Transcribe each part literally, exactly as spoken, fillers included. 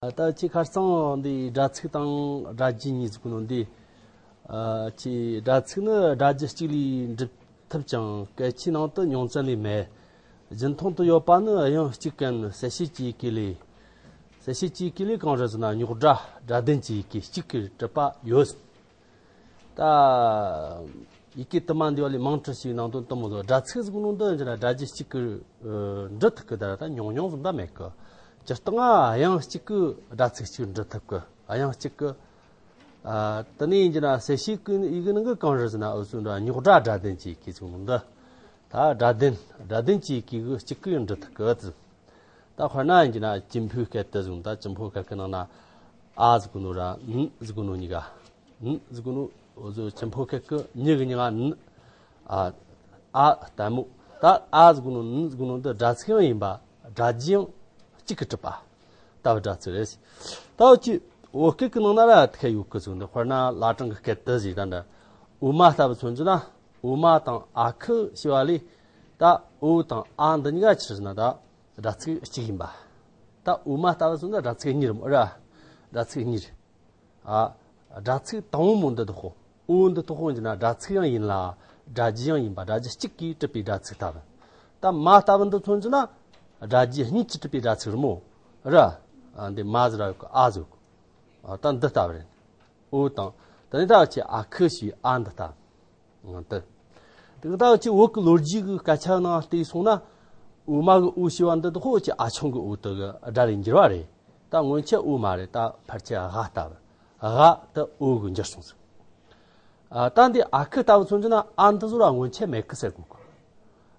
ད་ཁྱེད་ཁ་རྩང་འདི་སྒྲ་ཚིག་དང་སྒྲ་བརྗོད་གཉིས་ཟེར་གོ་ནོ་འདི། ཨ། ཁྱེད་སྒྲ་ཚིག་ནི་སྒྲ་རྒྱུད་གཅིག་ལས་འགྲུབ་ཐུབ་ཀྱང་སྐད་ཆའི་ནང་དུ་ཉུང་ཙམ་ལས་མེད། རྒྱུན་མཐོང་དུ་ཡོད་པ་ནི་དབྱངས་གཅིག་ཀུན་གསལ་བྱེད་ཀྱི་ཡི་གེ་ལས། གསལ་བྱེད་ཀྱི་ཡི་གེ་ལས་གང་རེད་ཟེར་ན། རྙོག་སྒྲ་སྒྲ་ལྡན་གྱི་ཡི་གེ་གཅིག་གིས་གྲུབ་པ་ཡོད། ད་ཡི་གེ་དུ་མ་འདུས་པ་ལས་མང་དུ་ཞེས་པའི་ནང་དོན་དུ་མོ་ཟོ། སྒྲ་ཚིག་ཟེར་གོ་ནོ་འདི་ཡིན་ན་སྒྲ་རྒྱུད་གཅིག་གིས་འབྲི་ཐུབ་ཀི། ད་ད་ཉུང་ཉུང་ཟིག་ད་མེད་ཀི། སྤྱིར་བཏང་ང་དབྱངས་གཅིག་གིས་སྒྲ་ཚིག་གཅིག་འབྲི་ཐུབ་ཀི། དབྱངས་གཅིག་གིས། ཨ། དེ་ནས་ཡིན་རྒྱུ་ན་གསལ་བྱེད་ཀྱི་ཡི་གེ་ནང་གི་གང་རེད་ཟེར་ན། འུ་ཚོ་འདྲ་རྙོག་སྒྲ་སྒྲ་ལྡན་གྱི་ཡི་གེ་ཟེར་གོ་ནོ་འདི། ད་སྒྲ་ལྡན། སྒྲ་ལྡན་གྱི་ཡི་གེ་གཅིག་གིས་འབྲི་ཐུབ་ཀི། ད་དཔེར་ན་ཡིན་རྒྱུ་ན་གཅིག་ཕོའི་སྐད་དུ་ཟེར་གོ་ནོ། ད་གཅིག་ཕོའི་སྐད་ཀྱི་ནང་ན་ཨ་ཟེར་གོ་ནོ་ར་ན་ཟེར་གོ་ནོ་གཉིས་ཀ། ན་ཟེར་གོ་ནོ་འུ་ཚོ་གཅིག་ཕོའི་སྐད་ཀྱི་གཉིས་ཀྱི་མིང་ང་ན། ཨ། ཨ་ལྟ་མོ། ད་ཨ་ཟེར་གོ་ནོ་ན་ཟེར་གོ་ནོ་འདི་སྒྲ་ཚིག་ཡང་ཡིན་པ། སྒྲ་རྒྱུད་ཡང་གཅིག་གིས་གྲུབ་པ་ལྟ་བུ་སྒྲ་ཚིག་རེད། ད་འུ་ཅི་བོད་སྐད་ཀྱི་ནང་ན་ར་ཁད་ཡོད་ཀི་ཟེར་གོ་ནོ། དཔེར་ན་བླ་བྲང་གི་སྐད་དུ་ཟེར། ད་འདྲ་འོ་མ་ལྟ་བུ་མཚོན་རྒྱུ་ན། འོ་མ་དང་ཨ་ཁུ་ཞེས་པ་ལས་ད་འོ་དང་ཨ་འདི་གཉིས་ཀ་ཆི་ཟེར་ན་ད་སྒྲ་ཚིག་གཅིག་ཡིན་པ། ད་འོ་མ་ལྟ་བུ་མཚོན་ན་སྒྲ་ཚིག་གཉིས་རེད་མོ་ར། སྒྲ་ཚིག་གཉིས་རེད། ཨ། སྒྲ་ཚིག་དང་པོ་མོ་འདི་དག་གོ། འོ་འདི་དག་གོ་ཡིན་ན་སྒྲ་ཚིག་ཡང་ཡིན་ལ་སྒྲ་རྒྱུད་ཡང་ཡིན་པ། སྒྲ་རྒྱུད་གཅིག་གིས་གྲུབ་པའི་སྒྲ་ཚིག་ལྟ་བུ། ད་མ་ལྟ་བུ་འདི་མཚོན་རྒྱུ་ན་སྒྲ་རྒྱུད་གཉིས་ཀྱིས་གྲུབ་པའི་སྒྲ་ཚིག་རེད་མོ་ར། ཨ། འདི་མ་ཟེར་ར་ཡོད་ཀི། ཨ་ཟེར་གོ། ཨ། ད་འདི་ལྟ་བུ་རེད། འོ་དང་། དེ་ནས་ད་ཅི་ཨ་ཁུ་ཞེས་ཨ་འདི་ལྟ། ཨ། དེ། དེ་ལྟ་ཅི་བོད་ཀྱི་ལོ་རྒྱུས་ཀྱི་སྐད་ཆ་ནང་བལྟས་སོང་ན། འོ་མ་གི་འོ་ཞེས་པ་འདི་དག་གོ་ཅི་ཨ་ཆུང་གི་འོ་དེ་གི་སྒྲ་ལས་འགྱུར་བ་རེད། ད་སྔོན་ཆད་འོ་མ་རེད། ད་ཕལ་ཆེར་འ་ལྟ་བུ། འ་དེ་འོ་གི་འགྱུར་སོང་ཟིག། ཨ། ད་འདི་ཨ་ཁུ་ལྟ་བུ་མཚོན་རྒྱུ་ན་ཨ་འདི་ཟོ་ར་སྔོན་ཆད་མེད་ཀི་ཟེར་གོ་གི།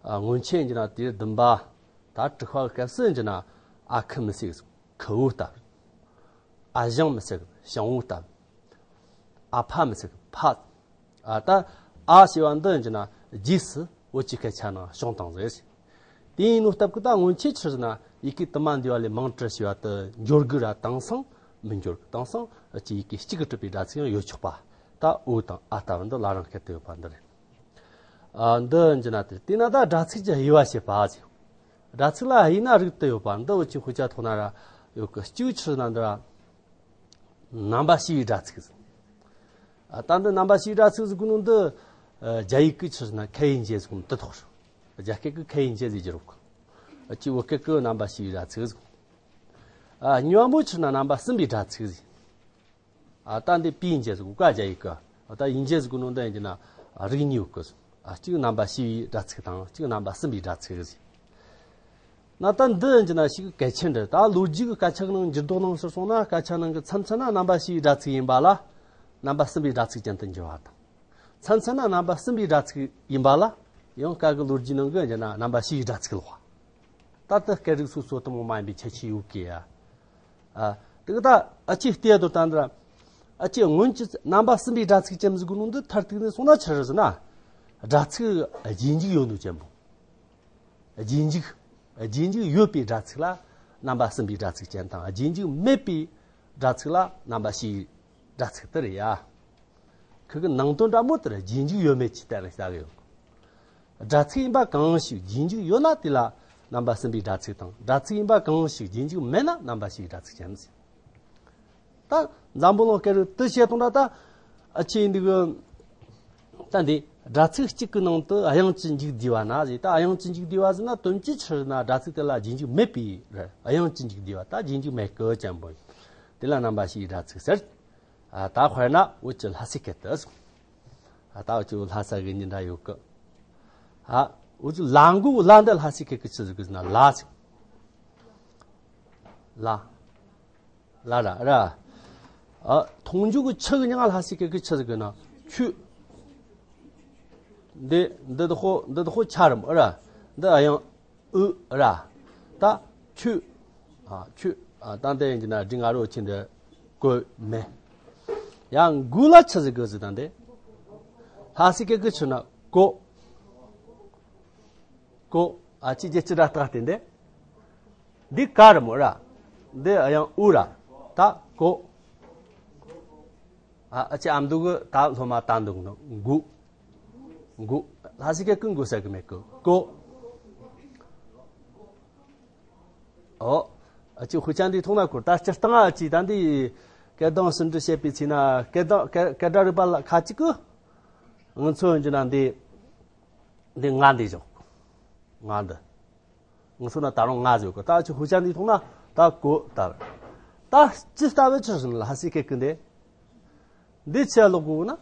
ཨ། སྔོན་ཆད་ཡིན་རྒྱུ་ན་དུས་བདུན་པ། ད་དྲུག་པ་གི་སྐབས་སུ་ཡིན་རྒྱུ་ན་ཨ་ཁུ་མི་ཟེར་གི་ཟེར། ཁུ་བོ་ལྟ་བུ། ཨ་ཞང་མི་ཟེར་གི། ཞང་བོ་ལྟ་བུ། ཨ་ཕ་མི་ཟེར་གི། ཕ། ཨ། ད་འ་ཞེས་པ་འདི་ཡིན་རྒྱུ་ན་རྗེས་སུ་བོད་ཀྱི་སྐད་ཆ་ནང་བྱུང་བཏང་ཟིག། དེ་ཡིན་ནོ་སྟབས་ཀྱིས་ད་སྔོན་ཆད་ཆི་ཟེར་ན་ཡི་གེ་དུ་མ་འདུས་པ་ལས་མང་དུ་ཞེས་པ་དེ་འགྱུར་གི་ར། དེང་སང་མི་འགྱུར་གི། དེང་སང་ཅི་ཡི་གེ་གཅིག་གིས་གྲུབ་པའི་སྒྲ་ཚིག་ཡང་ཡོད་ཆོག་པ། ད་འོ་དང་འ་ལྟ་བུ་འདི་བླ་བྲང་སྐད་དུ་ཡོད་པ་འདི་རེད། ཨ། འདི་ཡིན་རྒྱུ་ན་དེ། དེས་ན་ད་སྒྲ་ཚིག་གི་དབྱེ་བ་ཕྱེ་བ་ཟེར། སྒྲ་ཚིག་ལ་དབྱེ་ན་རིགས་དུ་ཡོད་པ་འདི་འུ་ཅི་དཔེ་ཆ་ཐོག་ན་ར་ཡོད་ཀི། གཅིག་ཆི་ཟེར་ན་འདི་ར་རྣམ་པ་ཤེས་པའི་སྒྲ་ཚིག་ཟེར། ཨ། ད་འདི་རྣམ་པ་ཤེས་པའི་སྒྲ་ཚིག་ཟེར་གོ་ནོ་འདི། ཨ། རྒྱ་ཡིག་གི་ཆི་ཟེར་ན་开眼界ཟེར་གོ་ནོ་འདི་ཐོག་རེད། རྒྱ་སྐད་ཀྱི་开眼界ཟེར་གྱི་རེད་གོ། ཨ། ཅི་བོད་སྐད་ཀྱི་རྣམ་པ་ཤེས་པའི་སྒྲ་ཚིག་ཟེར་གོ། ཨ། གཉིས་པ་མོ་ཆི་ཟེར་ན་རྣམ་པ་སེམས་པའི་སྒྲ་ཚིག་ཟེར། ཨ། ད་འདི་པིའི་ཡིན་རྒྱུ་ཟེར་གོ་ཀ་རྒྱ་ཡིག་གི། ཨ། ད་ཡིན་རྒྱུ་ཟེར་གོ་ནོ་འདི་ཡིན་རྒྱུ་ན་རིགས་གཉིས་ཡོད་ཀི་ཟེར། ཨ། གཅིག་རྣམ་པ་ཤེས་པའི་སྒྲ་ཚིག་དང་གཅིག་རྣམ་པ་སེམས་པའི་སྒྲ་ཚིག་ཟེར། ན་ད་འདི་ཡིན་རྒྱུ་ན་ཞིག་གལ་ཆེན་རེད། ད་ལོ་རྒྱུས་ཀྱི་སྐད་ཆ་གི་ནང་འགྱུར་ལྡོག་གནང་ཟེར་སོང་ན། སྐད་ཆ་ནང་གི་མཚམས་མཚམས་ན་རྣམ་པ་ཤེས་པའི་སྒྲ་ཚིག་ཡིན་པ་ལ་རྣམ་པ་སེམས་པའི་སྒྲ་ཚིག་ཅན་དུ་འགྱུར་བ་དང་། མཚམས་མཚམས་ན་རྣམ་པ་སེམས་པའི་སྒྲ་ཚིག་ཡིན་པ་ལ་ཡང་སྐད་ཀྱི་ལོ་རྒྱུས་ནང་གི་ཡིན་རྒྱུ་ན་རྣམ་པ་ཤེས་པའི་སྒྲ་ཚིག་ལོག་པ། ད་ལྟ་སྐད་རིགས་སོ་སོ་དུ་མོ་མ་ཡིན་པའི་ཁྱད་ཆོས་ཡོད་ཀི་ཡ། ཨ། དེ་གི་ད་ཨ་ཅེ་ལྟས་དོ་ད་འདི་ར། ཨ་ཅེ་སྔོན་གྱི་རྣམ་པ་སེམས་པའི་སྒྲ་ཚིག་ཅན་ཟེར་གོ་ནོ་འདི་མཐར་གཏུགས་ནས་སོང་ན་ཆི་རེད་ཟེར་ན། སྒྲ་ཚིག་རྗེས་འཇུག་ཡོད་ནོ་ཅན་པོ། རྗེས་འཇུག་རྗེས་འཇུག་ཡོད་པའི་སྒྲ་ཚིག་ལ་རྣམ་པ་སེམས་པའི་སྒྲ་ཚིག་ཅན་དང་། རྗེས་འཇུག་མེད་པའི་སྒྲ་ཚིག་ལ་རྣམ་པ་ཤེས་པའི་སྒྲ་ཚིག་དེ་རེད་ཡ། ཁོ་གི་ནང་དོན་འདྲ་མོ་དེར་རྗེས་འཇུག་ཡོད་མེད་ཀྱི་སྟེང་ལ་ལྟ་གི་ཡོད། སྒྲ་ཚིག་ཡིན་པ་གང་ཞིག་རྗེས་འཇུག་ཡོད་ན་དེ་ལ་རྣམ་པ་སེམས་པའི་སྒྲ་ཚིག་དང་། སྒྲ་ཚིག་ཡིན་པ་གང་ཞིག་རྗེས་འཇུག་མེད་ན་རྣམ་པ་ཤེས་པའི་སྒྲ་ཚིག་ཅན་ཟེར། ད་འཛམ་བུ་གླིང་སྐད་རིགས་དེ་བཤད་གཏོང་ད་ད་ཨ་ཅེ་འདི་གི། ད་འདི་སྒྲ་ཚིག་གཅིག་གི་ནང་དུ་དབྱངས་ཅི་འཇུག་བསྡུས་པ་ན་ཟེར། ད་དབྱངས་ཅི་འཇུག་བསྡུས་པ་ཟེར་ན་དོན་གྱིས་ཆི་རེད་ན་སྒྲ་ཚིག་དེ་ལ་རྗེས་འཇུག་མེད་པའི་རེད། དབྱངས་ཅི་འཇུག་བསྡུས་པ་ད་རྗེས་འཇུག་མེད་གི་ཅན་པོ་ཡིན། དེ་ལ་རྣམ་པ་ཤེས་པའི་སྒྲ་ཚིག་ཟེར། ཨ། ད་དཔེར་ན་འུ་ཅི་ལྷ་སའི་སྐད་དུ། ཨ། ད་འུ་ཅི་ལྷ་ས་གི་ཉིན་འདྲ་ཡོད་གི། ཨ། འུ་ཅི་ལ་མགོ་ལ་འདི་ལྷ་སའི་སྐད་ཀྱི་ཆི་ཟེར་གི་ཟེར་ན་ལ་ཟེར། ལ། ལ་ར་ར། ཨ། མཐོང་རྒྱུ་གི་ཆུ་གི་མྱིང་ང་ལྷ་སའི་སྐད་ཀྱི་ཆི་ཟེར་གི་ན་ཆུ། འདི་འདི་དག་ཧོ་འདི་དག་ཧོ་ཆ་རམ་ར། འདི་ཨ་ཡང་ཨུ་ར། ད་ཆུ། ཨ། ཆུ། ཨ། ད་འདི་ཡིན་གྱི་ན་འབྲི་ང་རོ་ཆེན་འདི་གོ་མེ། ཡང་མགོ་ལ་ཆི་ཟེར་གི་ཟེར་ད་འདི། ལྷ་སའི་སྐད་ཀྱི་ཆི་ན་གོ། གོ། ཨ་ཅི་ཅི་ཅི་ར་ཏག་སྟེ་འདི། འདི་ཀ་ར་མོ་ར། འདི་ཡང་ཨུ་ར། ད་གོ། ཨ་ཨ་ཅི་ཨ་མདོ་གི་ད་སློབ་མ་ད་འདུག་ནོ་མགོ། མགོ། ལྷ་སའི་སྐད་ཀྱི་མགོ་ཟེར་གི་མེད་གི། གོ། ཨོ། ཨ་ཅི་ཧུ་ཅན་འདི་ཐོང་ན་གོ། ད་སྤྱིར་བཏང་ཨ་ཅི་ད་འདི་སྐད་གདངས་ཟིན་བྲིས་བྱེད་པའི་ཚེ་ན་སྐད་གདངས་སྐད་སྐད་སྒྲ་རིག་པ་ལ་ཁ་ཅིག་གི་ང་ཚོ་འཇི་ན་འདི་འདི་ང་འདི་བཞག་ང་འདི་ང་ཚོ་ན་ད་རུང་ང་བཞག་གི། ད་ཨ་ཅི་ཧུ་ཅན་འདི་ཐོང་ན་ད་གོ། ད་ད་ཅི་ལྟ་བུ་ཆི་ཟིན་ལ་ཧ་སི་སྐད་ཀི་འདི་འདི་ཆི་ལོག་གོ་ན།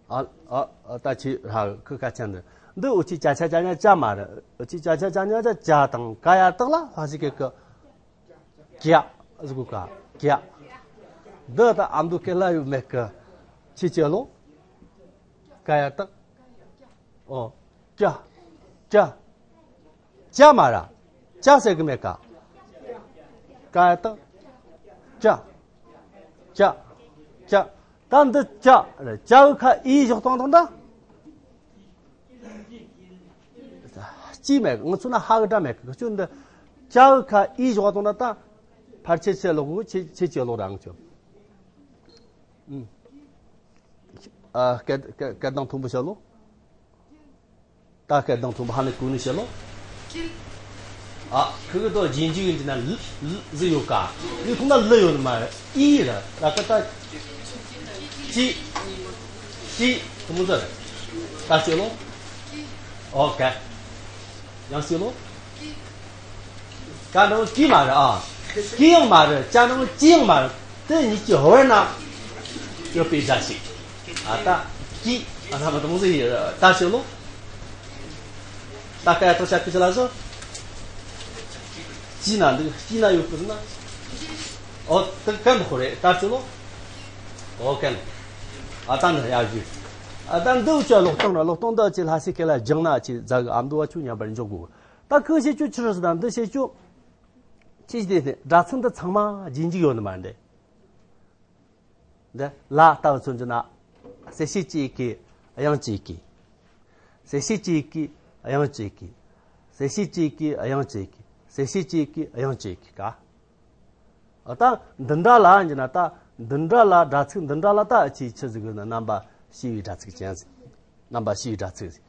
ཨ་ཨ་ཨ་ད་ཆི་ར་ཁི་ཁ་ཆ་འདི་འདི་འུ་ཅི་ཅ་ཆ་ཅ་ཉ་ཅ་མ་རེད། འུ་ཅི་ཅ་ཆ་ཅ་ཉ་ཅ་ཅ་དང་ཀ་ཡ་བཏགས་ལ་ཧ་སི་སྐད་ཀི་ཀྱ་ཟེར་གོ་ཀ་ཀྱ། འདི་ད་ཨ་མདོ་སྐད་ལ་ཡོད་མེད་ཀི་ཆི་ཆི་ལོ་ཀ་ཡ་བཏགས། ཨོ་ཀྱ་ཀྱ་ཀྱ་མ་ར་ཀྱ་ཟེར་གི་མེད་ཀ་ཀ་ཡ་བཏགས། ཀྱ་ཀྱ་ཀྱ། ད་འདི་ཀྱ་རེད། ཀྱ་གི་ཁ་ཨི་བཞག་སྟངས་དང་འདྲ། ཅི་མེད་ང་ཚོ་ན་ཧ་གི་སྒྲ་མེད་གི་ཁྱོད་འདི་ཀྱ་གི་ཁ་ཨི་བཞག་སྟངས་འདྲ། ད་ཕར་ཆེ་ཆེ་ལོག་གི་ཆེ་ཆེ་ཆེ་ལོག་རང་ཁྱོད། ཨ་སྐད་སྐད་སྐད་གདངས་མཐོན་པོ་བྱ་ལོ། ད་སྐད་གདངས་མཐོན་པོ་ཧ་ནི་གུ་ནི་བྱ་ལོ། ཨ་ཁུ་གི་དོ་རྗེས་འཇུག་ཡིན་གྱི་ན་ལི་ལི་ཟི་ཡོད་ཀ་ཡོད་ཐུང་ན་ལི་ཡོད་ནི་མ་རེད། ཨི་ར་ར་ཀ་ད་ཅི་ཅི་ཐུ་མོ་ཟ་རེད། ད་བྱ་ལོ། ཨོ་ཀ་ཡང་བྱ་ལོ། ཀ་ནང་ཀི་མ་རེད། ཨ་ཀི་ཡང་མ་རེད། ཅ་ནང་ཅི་ཡང་མ་རེད། དེ་གཉིས་ཀྱི་ཧོར་ན་ཡོད་པའི་སྒྲ་ཞིག་ཨ་ད་ཀི་ཨ་ན་མ་དུང་ཟི་ཡི་ད་བྱ་ལོ། ད་ཀ་ཡ་ཐོ་ཤ་ཀི་ཆ་ལ་ཟོ། ཅི་ན་འདུག་ཅི་ན་ཡོད་ཀི་ན། ཨོ་དེ་ཀན་ཧོ་རེད། ད་བྱ་ལོ། ཨོ་ཀན། ཨ་ད་ན་ཡ་ཞུ། ཨ་ད་འདི་བྱ་ལོག་སྟོང་ན་ལོག་སྟོང་འདི་ཅི་ལྷ་སའི་སྐད་ལ་སྦྱང་ན་ཅི་ཛ་གི་ཨ་མདོ་བ་ཆུ་ཉམས་པར་འཇོག་དགོས། ད་ཁོས་བཤད་རྒྱུ་ཆི་རེད་ཟེར་ན་འདི་བཤད་རྒྱུ། ཅི་ཞིག་དེ་སྒྲ་ཚིག་འདི་ཚང་མ་རྗེས་འཇུག་ཡོད་ནི་མ་རེད། འདི་ལ་ལྟ་བུ་མཚོན་རྒྱུ་ན། གསལ་བྱེད་ཀྱི་གི་དབྱངས་ཀྱི་གི། གསལ་བྱེད་ཀྱི་གི་དབྱངས་ཀྱི་གི། གསལ་བྱེད་ཀྱི་གི་དབྱངས་ཀྱི་གི། གསལ་བྱེད་ཀྱི་གི་དབྱངས་ཀྱི་གི་ཀ་ད་འདི་འདྲ་ལ་ཡིན་ན་ད་འདི་འདྲ་ལ་སྒྲ་ཚིག་འདི་འདྲ་ལ་ད་ཅི་ཆི་ཟིག་ན་རྣམ་པ་ཤེས་པའི་སྒྲ་ཚིག་ཅན་ཟིག་རྣམ་པ་ཤེས་པའི་སྒྲ་ཚིག་ཟིག་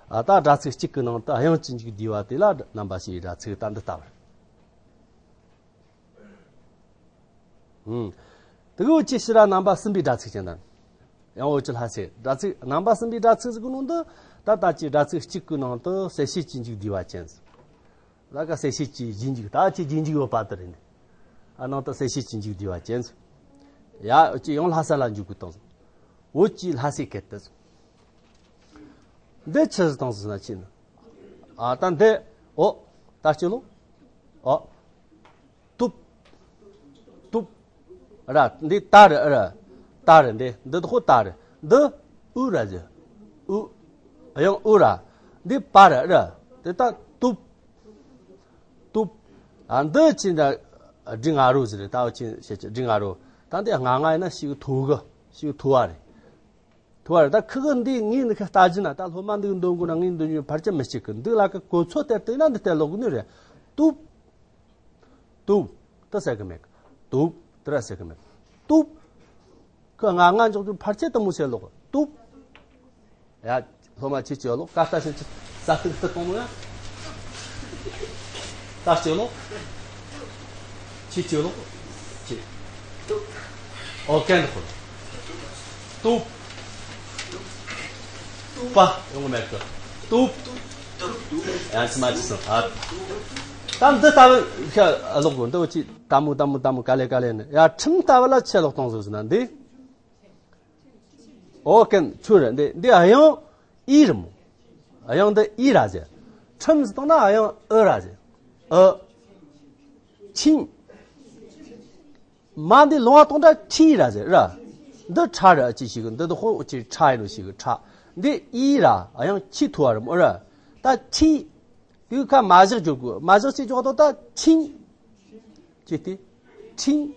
ཨ་ད་སྒྲ་ཚིག་གཅིག་གི་ནང་དུ་དབྱངས་ཅན་གཅིག་བསྡུས་པ་དེ་ལ་རྣམ་པ་ཤེས་པའི་སྒྲ་ཚིག་ད་འདི་ལྟ་བུར། ཨུམ། དེ་གི་འོད་ཀྱི་ཕྱི་ར་རྣམ་པ་གསུམ་པའི་སྒྲ་ཚིག་ཅན་དང་། ཡང་འོད་ཀྱི་ལྷ་སའི་སྒྲ་ཚིག་རྣམ་པ་གསུམ་པའི་སྒྲ་ཚིག་ཟིག་གི་ནང་དུ་ད་ལྟ་ཀྱི་སྒྲ་ཚིག་གཅིག་གི་ནང་དུ་གསལ་བྱེད་ཀྱི་མཇུག་བསྡུས་པ་ཅན་ཟིག་ལ་ཀ་གསལ་བྱེད་ཀྱི་རྗེས་འཇུག་ད་ཅི་རྗེས་འཇུག་ཡོད་པ་དེ་རེད། ཨ་ནང་དུ་གསལ་བྱེད་ཀྱི་མཇུག་བསྡུས་པ་ཅན། ཡ་ཅི་ཡང་ལྷ་ས་ལ་འཇུག་གི་བཏང་། འོད་ཀྱི་ལྷ་སའི་སྐད་དུ། འདི་ཆི་ཟིག་བཏང་ཟིག་ན་ཅི་ན། ཨ་ད་འདི་ཨོ་ད་ཅི་ལོ། ཨོ་ཏུབ་ཏུབ་ར་འདི་ད་རེད་ཨ་ར་ད་རེད། འདི་འདི་ཧོ་ད་རེད། འདི་ཨུ་ར་ཟེར་ཨུ་དབྱངས་ཨུ་ར། འདི་པ་རེད་ཨ་ར་འདི་ད་ཏུབ། ཏུབ། ཨ་འདི་ཅི་འདྲ། འབྲི་ང་རོ་ཟེར་རེད། ད་ཅི་བཤད་ཀྱི་འབྲི་ང་རོ། ད་འདི་ང་ང་ཡིན་ན་ཞིག་མཐོ་གི་ཞིག་མཐོ་བ་རེད། མཐོ་བ་རེད། ད་ཁི་གི་འདི་ངས་འདི་ཁ་ལྟ་རྒྱུ་ན་ད་སློབ་མ་འདི་གི་འདོན་དགོས་ན་ངས་འདོན་རྒྱུ་ཕལ་ཆེར་མི་ཤེས་གི། འདི་ལ་ཀ་གོ་ཚོད་དེར་བལྟས་ན་འདི་ལྟར་ལོག་གི་ནི་རེད། ཏུབ། ཏུབ། དེ་ཟེར་གི་མེད་གི། ཏུབ། དེ་ར་ཟེར་གི་མེད་གི། ཏུབ། ཁོས་ང་ང་འཇོག་རྒྱུ་ཕལ་ཆེར་དེ་མོ་བྱེད་ལོག་གི། ཏུབ། ཡ། སློབ་མ་ཁྱེད་ཀྱིས་ལོག་ཀ་ལྟ་བཞིན་གྱི་ས་ཐིག་ཐིག་གཏོང་ནོ་ཡ། ད་ཁྱེད་ལོག་ཁྱེད་ཀྱིས་ལོག་ཁྱེད། ཨོ་ཀན་ཁོ། ཏུབ། པ་ཡོང་གི་མེད་གི། ཏུབ། ཡང་ཕྱི་མ་ཅི་སོང་ཨ། ད་འདི་ལྟ་བུ་ཤ་ལོག་གོ། འདི་བ་ཅི་ལྟ་མོ་ལྟ་མོ་ལྟ་མོ་ག་ལེ་ག་ལེ་ནི་ཡ་ཁྲིམས་ལྟ་བུ་ལ་ཆེ་ལོག་གཏོང་བཟོ་ཟིན་ན་འདི། ཨོ་ཀན་ཆུ་རེད། འདི་འདི་དབྱངས་ཨི་རེད་མོ། དབྱངས་འདི་ཨི་ར་ཟེར། ཁྲིམས་ཟེར་བཏང་ན་དབྱངས་ཨི་ར་ཟེར། ཨི། ཆིང་། མ་འདི་ལོང་བ་གཏོང་འདྲ་ཁྲི་ར་ཟེར་ར། འདི་ཁྲ་ར་ཅི་ཞིག་འདི་འདི་ཧོ་ཅི་ཁྲ་ཡིན་ནོ་ཞིག་ཁྲ། འདི་ཨི་ར་དབྱངས་ཁྱི་ཐུ་བ་རེད་མོ་ར། ད་ཁྱི། དེའི་ཁ་མ་བཞག་འཇོག་དགོས། མ་བཞག་ཅི་འཇོག་དོ་ད་ཆིང་། ཅི་སྟེ། ཁྲིང་།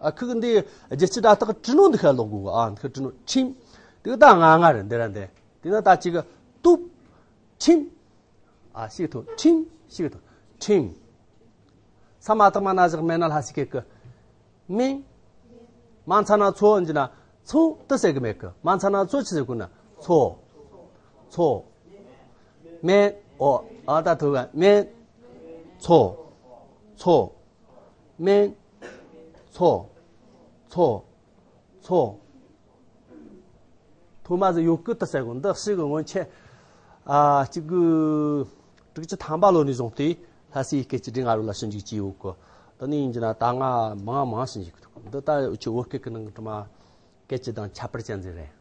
ཨ་ཁུ་གི་འདི་རྒྱལ་སྤྱི་སྒྲ་རྟགས་བྲི་ནོ་འདི་ཁ་ལོག་དགོས་ཨ། འདི་ཁ་བྲི་ནོ་ཁྲིང་། དེ་ད་ང་ང་རེད་འདི་ར་འདི། དེ་ན་ད་ཅི་གི་ཏུབ། ཁྲིང་། ཨ་ཤིག་ཐོ་ཁྲིང་ཤིག་ཐོ་ཁྲིང་། ས་མ་ཐག་མ་ན་བཞག་མེད་ན་ལྷ་སི་ཀེ་ཀི། མིང་། མ་ཚ་ན་ཚོ་འཇི་ན་ཚོ་དུ་ཟེར་གི་མེད་གི། མ་ཚ་ན་ཚོ་ཆི་ཟེར་གོ་ན་ཚོ། ཚོ། མེད། ཨོ། ཨ་ད་ཐུ་ག་མེད། མཚོ། མཚོ། སྨན། མཚོ། མཚོ། མཚོ། ཐོག་མ་ཟིག་ཡོད་གི་ད་ཟེར་གོ། འདི་ཞིག་གི་སྔོན་ཆད། ཨ། གཅིག་དགུ་དྲུག་ཅུ་ཐམ་པ་ལོ་ནས་བཟུང་སྟེ་ལྷ་སའི་སྐད་ཀྱི་འབྲི་ང་རུ་ལ་ཞིབ་འཇུག་བྱས་ཡོད་གི། ད་ནི་ཡིན་གྱི་ན་ད་ང་མང་མང་ཞིབ་འཇུག་གི་འདུག། འདི་ད་འུ་ཆོ་བོད་སྐད་ཀྱི་ནང་དུ་མ་སྐད་ཅིག་དང་ཁྱད་པར་ཅན་ཟིག་རེད།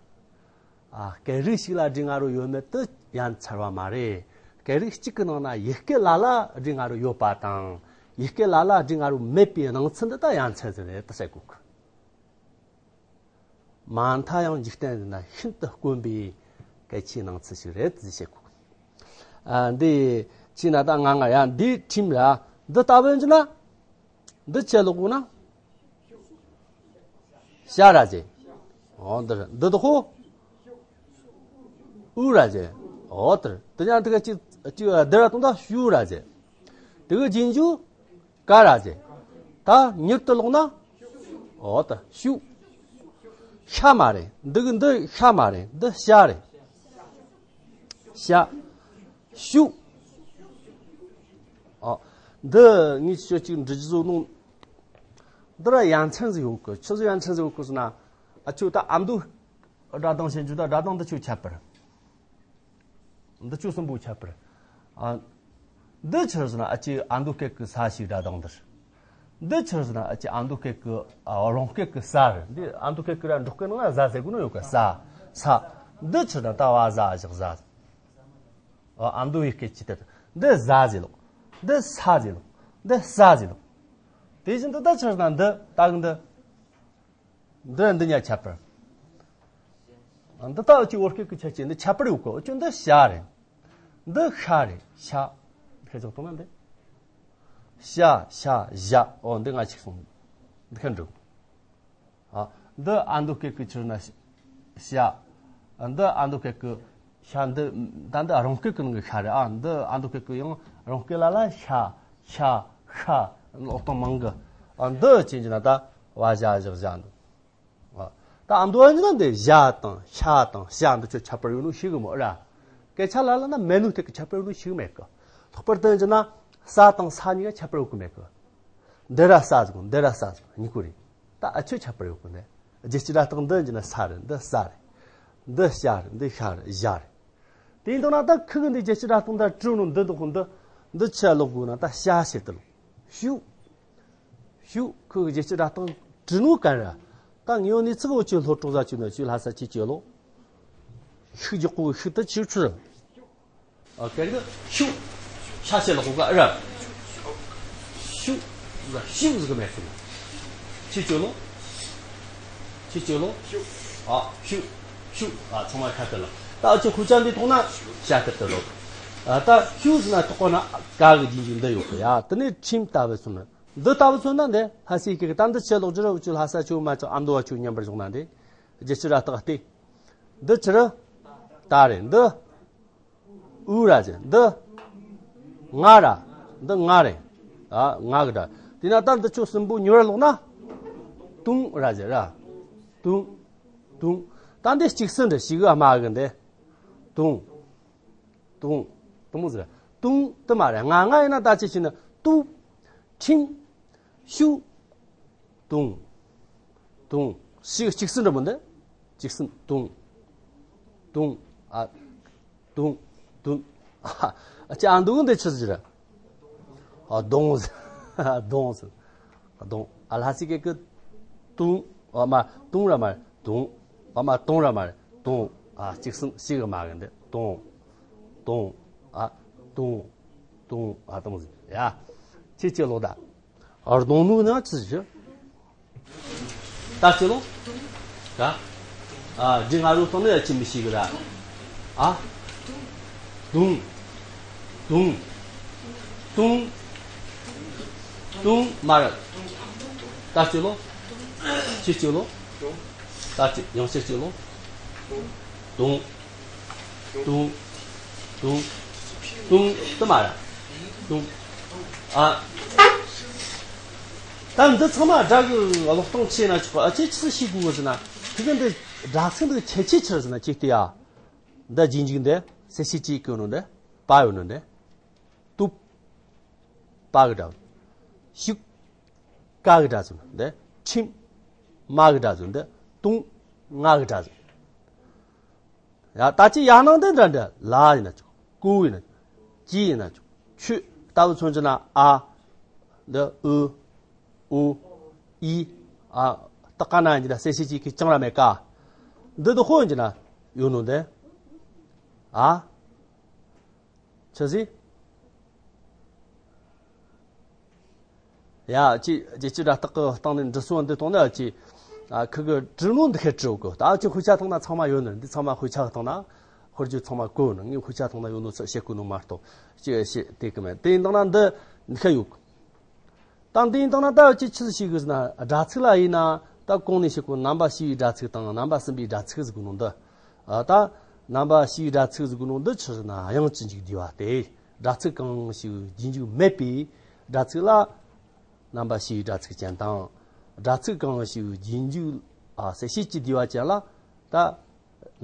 ཨ། སྐད་རིགས་ཤིག་ལ་འབྲི་ང་རུ་ཡོད་མེད་དེ་ཡ་མཚར་བ་མ་རེད། སྐད་རིགས་གཅིག་གི་ནང་ན་ཡུལ་སྐད་ལ་ལ་འབྲི་ང་རུ་ཡོད་པ་དང་། ཡུལ་སྐད་ལ་ལ་འབྲི་ང་རུ་མེད་པའི་སྣང་ཚུལ་འདི་ད་ཡ་མཚར་ཟིག་རེད་ད་ཟེར་གོ་གི། མ་མཐའ་ཡང་འཇིག་རྟེན་འདི་ན་ཤིན་ཏུ་དཀོན་པའི་གལ་ཆེའི་སྣང་ཚུལ་ཞིག་རེད་ཟེར་བཤད་གོ། ཨ། འདི་ཕྱིས་ན་ད་ང་ང་ཡ་འདི་ཁྲིམས་ར། འདི་ལྟ་བུ་ཡིན་གྱི་ན། འདི་ཆད་ལོག་གོ་ན། ཤ་ར་ཟེར། འོ་འདི་ར། འདི་དོ་ཁོ། ཨུ་ར་ཟེར། འོ་དེར་དེ་ཡང་དེ་ག་ཅི་ཅི་འདི་ར་དང་ད་ཤུ་ར་ཟེར། དེ་གི་རྗེས་འཇུག་ཀ་ར་ཟེར། ད་མྱུར་དུ་ལོག་ན། འོ་ད་ཤུ། ཤ་མ་རེད། འདི་གི་འདི་ཤ་མ་རེད། འདི་ཤ་རེད། ཤ། ཤུ། ཨ། འདི་ངས་ཤོད་ཅིག་འབྲི་རྒྱུ་བཟོ་ནོ། འདི་ར་ཡ་མཚན་ཟིག་ཡོད་གི། ཆི་ཟིག་ཡ་མཚན་ཟིག་ཡོད་གི་ཟེར་ན། ཨ་ཆོ་ད་ཨ་མདོ་སྒྲ་གདངས་བཤད་རྒྱུ་ད་སྒྲ་གདངས་འདི་ཆོ་ཁྱད་པར། འདི་ཆོ་གསུམ་པོ་ཁྱད་པར། ཨ། འདི་ཆི་ཟེར་ན་ཨ་ཅེ་ཨ་མདོ་སྐད་ཀྱི་ས་ཞིག་སྒྲ་གདངས་འདིར། འདི་ཆི་ཟེར་ན་ཨ་ཅེ་ཨ་མདོ་སྐད་ཀྱི་ཨ་རོང་སྐད་ཀྱི་ས་རེད། འདི་ཨ་མདོ་སྐད་ཀྱི་ར་འབྲོག་སྐད་ནང་ལ་ཟ་ཟེར་གོ་ནོ་ཡོད་གི། ས། ས། འདི་ཆི་ཟེར་ན་ད་བ་ཟ་བཞག་ཟ། ཨ་མདོ་ཡི་སྐད་ཀྱི་དེར། འདི་ཟ་ཟེར་ལོ། འདི་ས་ཟེར་ལོ། འདི་ས་ཟེར་ལོ། དེ་བཞིན་དུ་ད་ཆི་ཟེར་ན་འདི་ད་གི་འདི། འདི་འདི་གཉིས་ཁྱད་པར། འདི་ལྟ་བུ་ཅིག་བོད་སྐད་ཀྱི་ཁྱད་ཆོས་འདི་ཁྱད་པར་ཡོད་གི། འུ་ཆོ་འདི་ཤ་རེད། འདི་ཤ་རེད། ཤ། ཁྱེད་ཚོ་གཏོང་ན་འདི། ཤ་ཤ་ཞ། འོ་འདི་ང་ཅིག་སོང་། འདི་ཁ་འགྲོ། ཨ། འདི་ཨ་མདོ་སྐད་ཀྱི་ཆི་ཟེར་ན་ཤ། འདི་ཨ་མདོ་སྐད་ཀྱི་ཤ། འདི་ད་འདི་རོང་སྐད་ཀྱི་ནང་གི་ཤ་རེད། ཨ། འདི་ཨ་མདོ་སྐད་ཀྱི་ཡང་རོང་སྐད་ལ་ལ་ཤ། ཤ། ཤ། ལོག་སྟངས་མང་གི། ཨ། འདི་ཅན་གྱི་ན་ད་བ་ཞ་བཞག་ཞ་འདི། ཨ། ད་ཨ་མདོ་ཡིན་ན་འདི་ཞ་དང་ཤ་དང་ཞ་འདི་ཆོ་ཁྱད་པར་ཡོད་ནོ་ཤེས་གི་མོ་ར། སྐད་ཆ་ལ་ལ་ན་མེད་ནོ་དེ་གི་ཁྱད་པར་ཡོད་ནོ་ཤེས་གི་མེད་གི། ལྷག་པར་དུ་ཡིན་ན་ས་དང་ས་གཉིས་ཀ་ཁྱད་པར་ཡོད་གི་མེད་གི། འདི་ར་ས་ཟིག་འདི་ར་ས་ཟིག་གཉིས་ཀོ་རེད། ད་ཨ་ཆོ་ཁྱད་པར་ཡོད་གི་འདི། རྒྱལ་སྤྱི་སྒྲ་གདངས་འདི་ཡིན་ན་ས་རེད། འདི་ས་རེད། འདི་ཤ་རེད། འདི་ཤ་རེད། ཞ་རེད། དེ་ཡིན་དུས་ན་ད་ཁུ་གི་འདི་རྒྱལ་སྤྱི་སྒྲ་གདངས་ད་བྲིས་ནོ་འདི་འདུག་གི། འདི་འདི་ཆ་ལོག་དགོས་ན་ད་ཤ་ཟེར་དུ་ལོག། ཤུ། ཤུ། ཁུ་གི་རྒྱལ་སྤྱི་སྒྲ་གདངས་བྲིས་ནོ་ག་ར། ད་ངེས་ཡོད་ནི་ཚིག་འུ་ཆོ་ལྷོ་ཕྱོགས་ས་ཆུ་ན་ཆུ་ལྷ་ས་ཆུ་ཆུ་ལོ། ཤུགས་རྒྱག་གོ་གི། ཤུགས་དེ་ཆུ་ཆུ་རེད། ཨ། སྐད་གི་ཤུ། ཤ་ཆེ་ལ་གོ་ག་ཨ་ར། ཤུ། ཤུ་ཟིག་མེད་ཤུ། ཆི་ཆོ་ལོ། ཆི་ཆོ་ལོ། ཨ། ཤུ། ཤུ། ཨ། ཚང་མ་ཁ་ཏེ་ལ། ད་ཨ་ཆོ་ཁུ་ཅང་འདི་ཐོག་ན་ཤ་ཏེ་ཏེ་ལོ། ཨ། ད་ཤུ་ཟེར་ན་ཐོག་ན་ག་གི་རྗེས་འཇུག་འདི་ཡོད་གི་ཡ། དེ་ནས་ཁྲིམས་ལྟ་བུ་སོང་ན། འདི་ལྟ་བུ་མཚོན་ན་འདི་ལྷ་སའི་སྐད་ཀྱི་ད་འདི་ཆེ་ལོག་ཅི་ར། འུ་ཆོ་ལྷ་ས་ཆུ་མ་ཆག་ཨ་མདོ་བ་ཆུ་མཉམ་པར་བཞག་ན་འདི་རྒྱལ་སྤྱི་ར་རྟགས་ཏེ། འདི་ཆི་ར། ད་རེད། འདི་ཨུ་ར་ཟེར། འདི་ང་ར། འདི་ང་རེད། ཨ། ང་གི་སྒྲ། དེས་ན་ད་འདི་ཆོ་གསུམ་པོ་མྱུར་ལོག་ན། ཏུང་ར་ཟེར་ར། ཏུང་། ཏུང་། ད་འདི་གཅིག་ཟིན་རེད། ཞིག་ག་མ་གི་འདི། ཏུང་། ཏུང་། ཏུང་ཟེར། ཏུང་དུ་མ་རེད། ང་ང་ཡིན་ན་ད་ཅི་ཕྱིན་ན་ཏུ། ཁྲིམས། ཤུ། ཏུང་། ཏུང་། ཞིག་གཅིག་ཟིན་རེད་མོ་འདི། གཅིག་ཟིན། ཏུང་། ཏུང་། ཨ། ཏུང་། ཏུང་། ཨ། ཅི་ཨ་འདུག་འདི་ཆི་ཟིག་རེད། ཨ། ཏུང་ཟེར། ཏུང་ཟེར། ཏུང་། ཨ། ལྷ་སའི་སྐད་ཀྱི་ཏུང་། ཨ་མ་ཏུང་ར་མ་རེད། ཏུང་། ཨ་མ་ཏུང་ར་མ་རེད། ཏུང་། ཨ། གཅིག་ཟིན། ཞིག་ག་མ་གི་འདི། ཏུང་། ཏུང་། ཨ། ཏུང་། ཏུང་། ཨ། ཏུང་ཟེར་ཡ། ཁྱེད་ཀྱི་ལོ་ད། ཨར་དོང་ནུ་ན་ཅི་ཞུ། ད་ཅི་ལོ། ད། ཨ། འདི་ང་རོ་སྟོང་ནས་ཡ་ཅི་མི་ཤེས་གི་ར། ཨ། དུང་། དུང་། དུང་། དུང་མ་ར། ད་ཅི་ལོ། ཅི་ཅི་ལོ། ད་ཅི་ཡང་ཅི་ཅི་ལོ། དུང་། དུང་། དུང་། དུང་དུ་མ་ར། དུང་། ཨ། ད་འདི་ཚང་མ་སྒྲ་གི་ཀློག་སྟངས་ཆེ་ན་ཆོག་གི། ཨ། ཅི་ཆི་ཤེས་དགོས་ཟེར་ན། དེ་གི་འདི་སྒྲ་ཚིག་འདི་ཁྱད་ཆོས་ཆི་ཟེར་ན། ཅིག་ལྟོས་ཡ། འདི་རྗེས་འཇུག་འདི་སེ་སི་ཅིག་གི་ནོ་འདི་པ་ཡོད་ནོ་འདི། ཏུབ། པ་གི་སྒྲ་བཟོ། ཤུག་ཀ་གི་སྒྲ་བཟོ་ནི་འདི། ཁྲིམས་མ་གི་སྒྲ་བཟོ་ནི་འདི། དུང་ང་གི་སྒྲ་བཟོ། ཡ། ད་ཅི་ཡང་ནང་འདི་འདྲ་འདྲ། ལ་ཡིན་ན་ཆོག་ཀུ་ཡིན་ན་ཆོག་ཅི་ཡིན་ན་ཆོག་ཁྱོད་ལྟ་བུ་མཚོན་གྱི་ན། ཨ། འདི་ཨུ། ཨུ། ཨི། ཨ། ད་ག་ན་ཡིན་གྱི་ན་གསལ་བྱེད་ཅིག་གི་ཅང་ར་མེད་ཀ་འདི་འདི་ཧོ་ཡིན་གྱི་ན་ཡོད་ནོ་འདི། ཨ། ཆི་ཟིག་ཡ། ཅི་རྒྱལ་སྤྱི་སྒྲ་རྟགས་ཀྱི་སྟེང་ནས་འབྲི་སྲོལ་འདི་གཏོང་ན་ཅི། ཨ། ཁི་གི་བྲི་ནོ་འདི་ཁེ་བྲི་གོ་ད་ཅི་དཔེ་ཆ་གཏོང་ན་ཚང་མ་ཡོད་ནི། འདི་ཚང་མ་དཔེ་ཆ་གཏོང་ན། དཔེར་བརྗོད་ཚང་མ་གོ་ནི། ངས་དཔེ་ཆ་གཏོང་ན་ཡོད་ནོ་ཚོ་བཤད་གོ་ནོ་མ་གཏོགས་ཅི་བཤད་དེ་གི་མེད། དེ་ཡིན་དང་ན་འདི་འདི་ཁ་ཡོད་གི་ད་འདི་ཡིན་དང་ན་ད་ཅི་ཆི་ཟིག་ཤེས་གི་ཟེར་ན། སྒྲ་ཚིག་ལ་ཡིན་ན་ད་གོང་ནས་བཤད་གོ་རྣམ་པ་ཕྱི་བའི་སྒྲ་ཚིག་དང་རྣམ་པ་གསུམ་པའི་སྒྲ་ཚིག་ཟེར་གོ་ནོ་འདི། ཨ། ད་རྣམ་པ་ཕྱིའི་སྒྲ་ཚིག་ཟེར་གོ་ནོ་འདི་ཆི་ཟེར་ན། དབྱངས་ཀྱི་མཇུག་བསྡུས་པ་སྟེ། སྒྲ་ཚིག་གང་ཞིག་རྗེས་འཇུག་མེད་པའི་སྒྲ་ཚིག་ལ་རྣམ་པ་ཕྱིའི་སྒྲ་ཚིག་ཅན་དང་། སྒྲ་ཚིག་གང་ཞིག་རྗེས་འཇུག་ཨ་གསལ་བྱེད་ཀྱིས་བསྡུས་པ་ཅན་ལ་ད་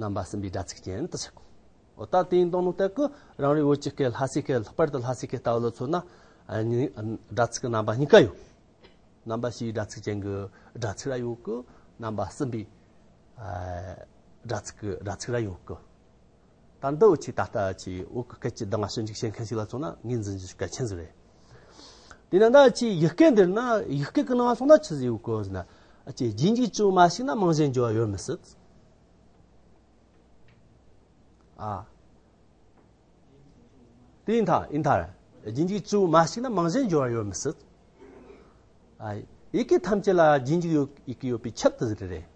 རྣམ་པ་གསུམ་པའི་སྒྲ་ཚིག་ཅན་དུ་ཟེར་གོ་འོ། ད་དེ་ཡིན་དང་ནོ་ལྟར་གི་རང་རེའི་བོད་ཀྱི་སྐད་ལྷ་སའི་སྐད། ལྷག་པར་དུ་ལྷ་སའི་སྐད་ལྟ་བུ་ལ་མཚོན་ན། ཨ་ནི་སྒྲ་ཚིག་གི་རྣམ་པ་གཉིས་ཀ་ཡོད། རྣམ་པ་ཕྱིའི་སྒྲ་ཚིག་ཅན་གྱི་སྒྲ་ཚིག་ར་ཡོད་གི་རྣམ་པ་གསུམ་པའི་ཨ་སྒྲ་ཚིག་གི་སྒྲ་ཚིག་ར་ཡོད་གི་ད་འདི་འུ་ཆོས་ད་ལྟ་ཆོས་བོད་ཀྱི་སྐད་ཀྱི་གདངས་ཞིབ་འཇུག་བྱེད་མཁན་ཞིག་ལ་མཚོན་ན་ངོས་འཛིན་རྒྱུ་གལ་ཆེན་ཟིག་རེད། དེས་ན་ད་ཆོས་ཡིག་སྐད་འདིར་ན། ཡིག་སྐད་ཀྱི་ནང་སོང་ན་ཆི་ཟིག་ཡོད་གི་ཟེར་ན། ཨ་ཆོས་རྗེས་འཇུག་གཙོ་བོ་མ་ཞུགས་ན་མིང་གཞན་འབྱོར་བ་ཡོད་མི་སྲིད། ཨ། དེ་ཡིན་ད་ཡིན་ད། རྗེས་འཇུག་གཙོ་བོ་མ་ཞུགས་ན་མིང་གཞན་འབྱོར་བ་ཡོད་མི་སྲིད། ཨ། ཡི་གེ་ཐམས་ཅད་ལ་རྗེས་འཇུག་ཡོད་ཡི་གེ་ཡོད་པའི་ཆེད་དུ་ཟེར་རེད།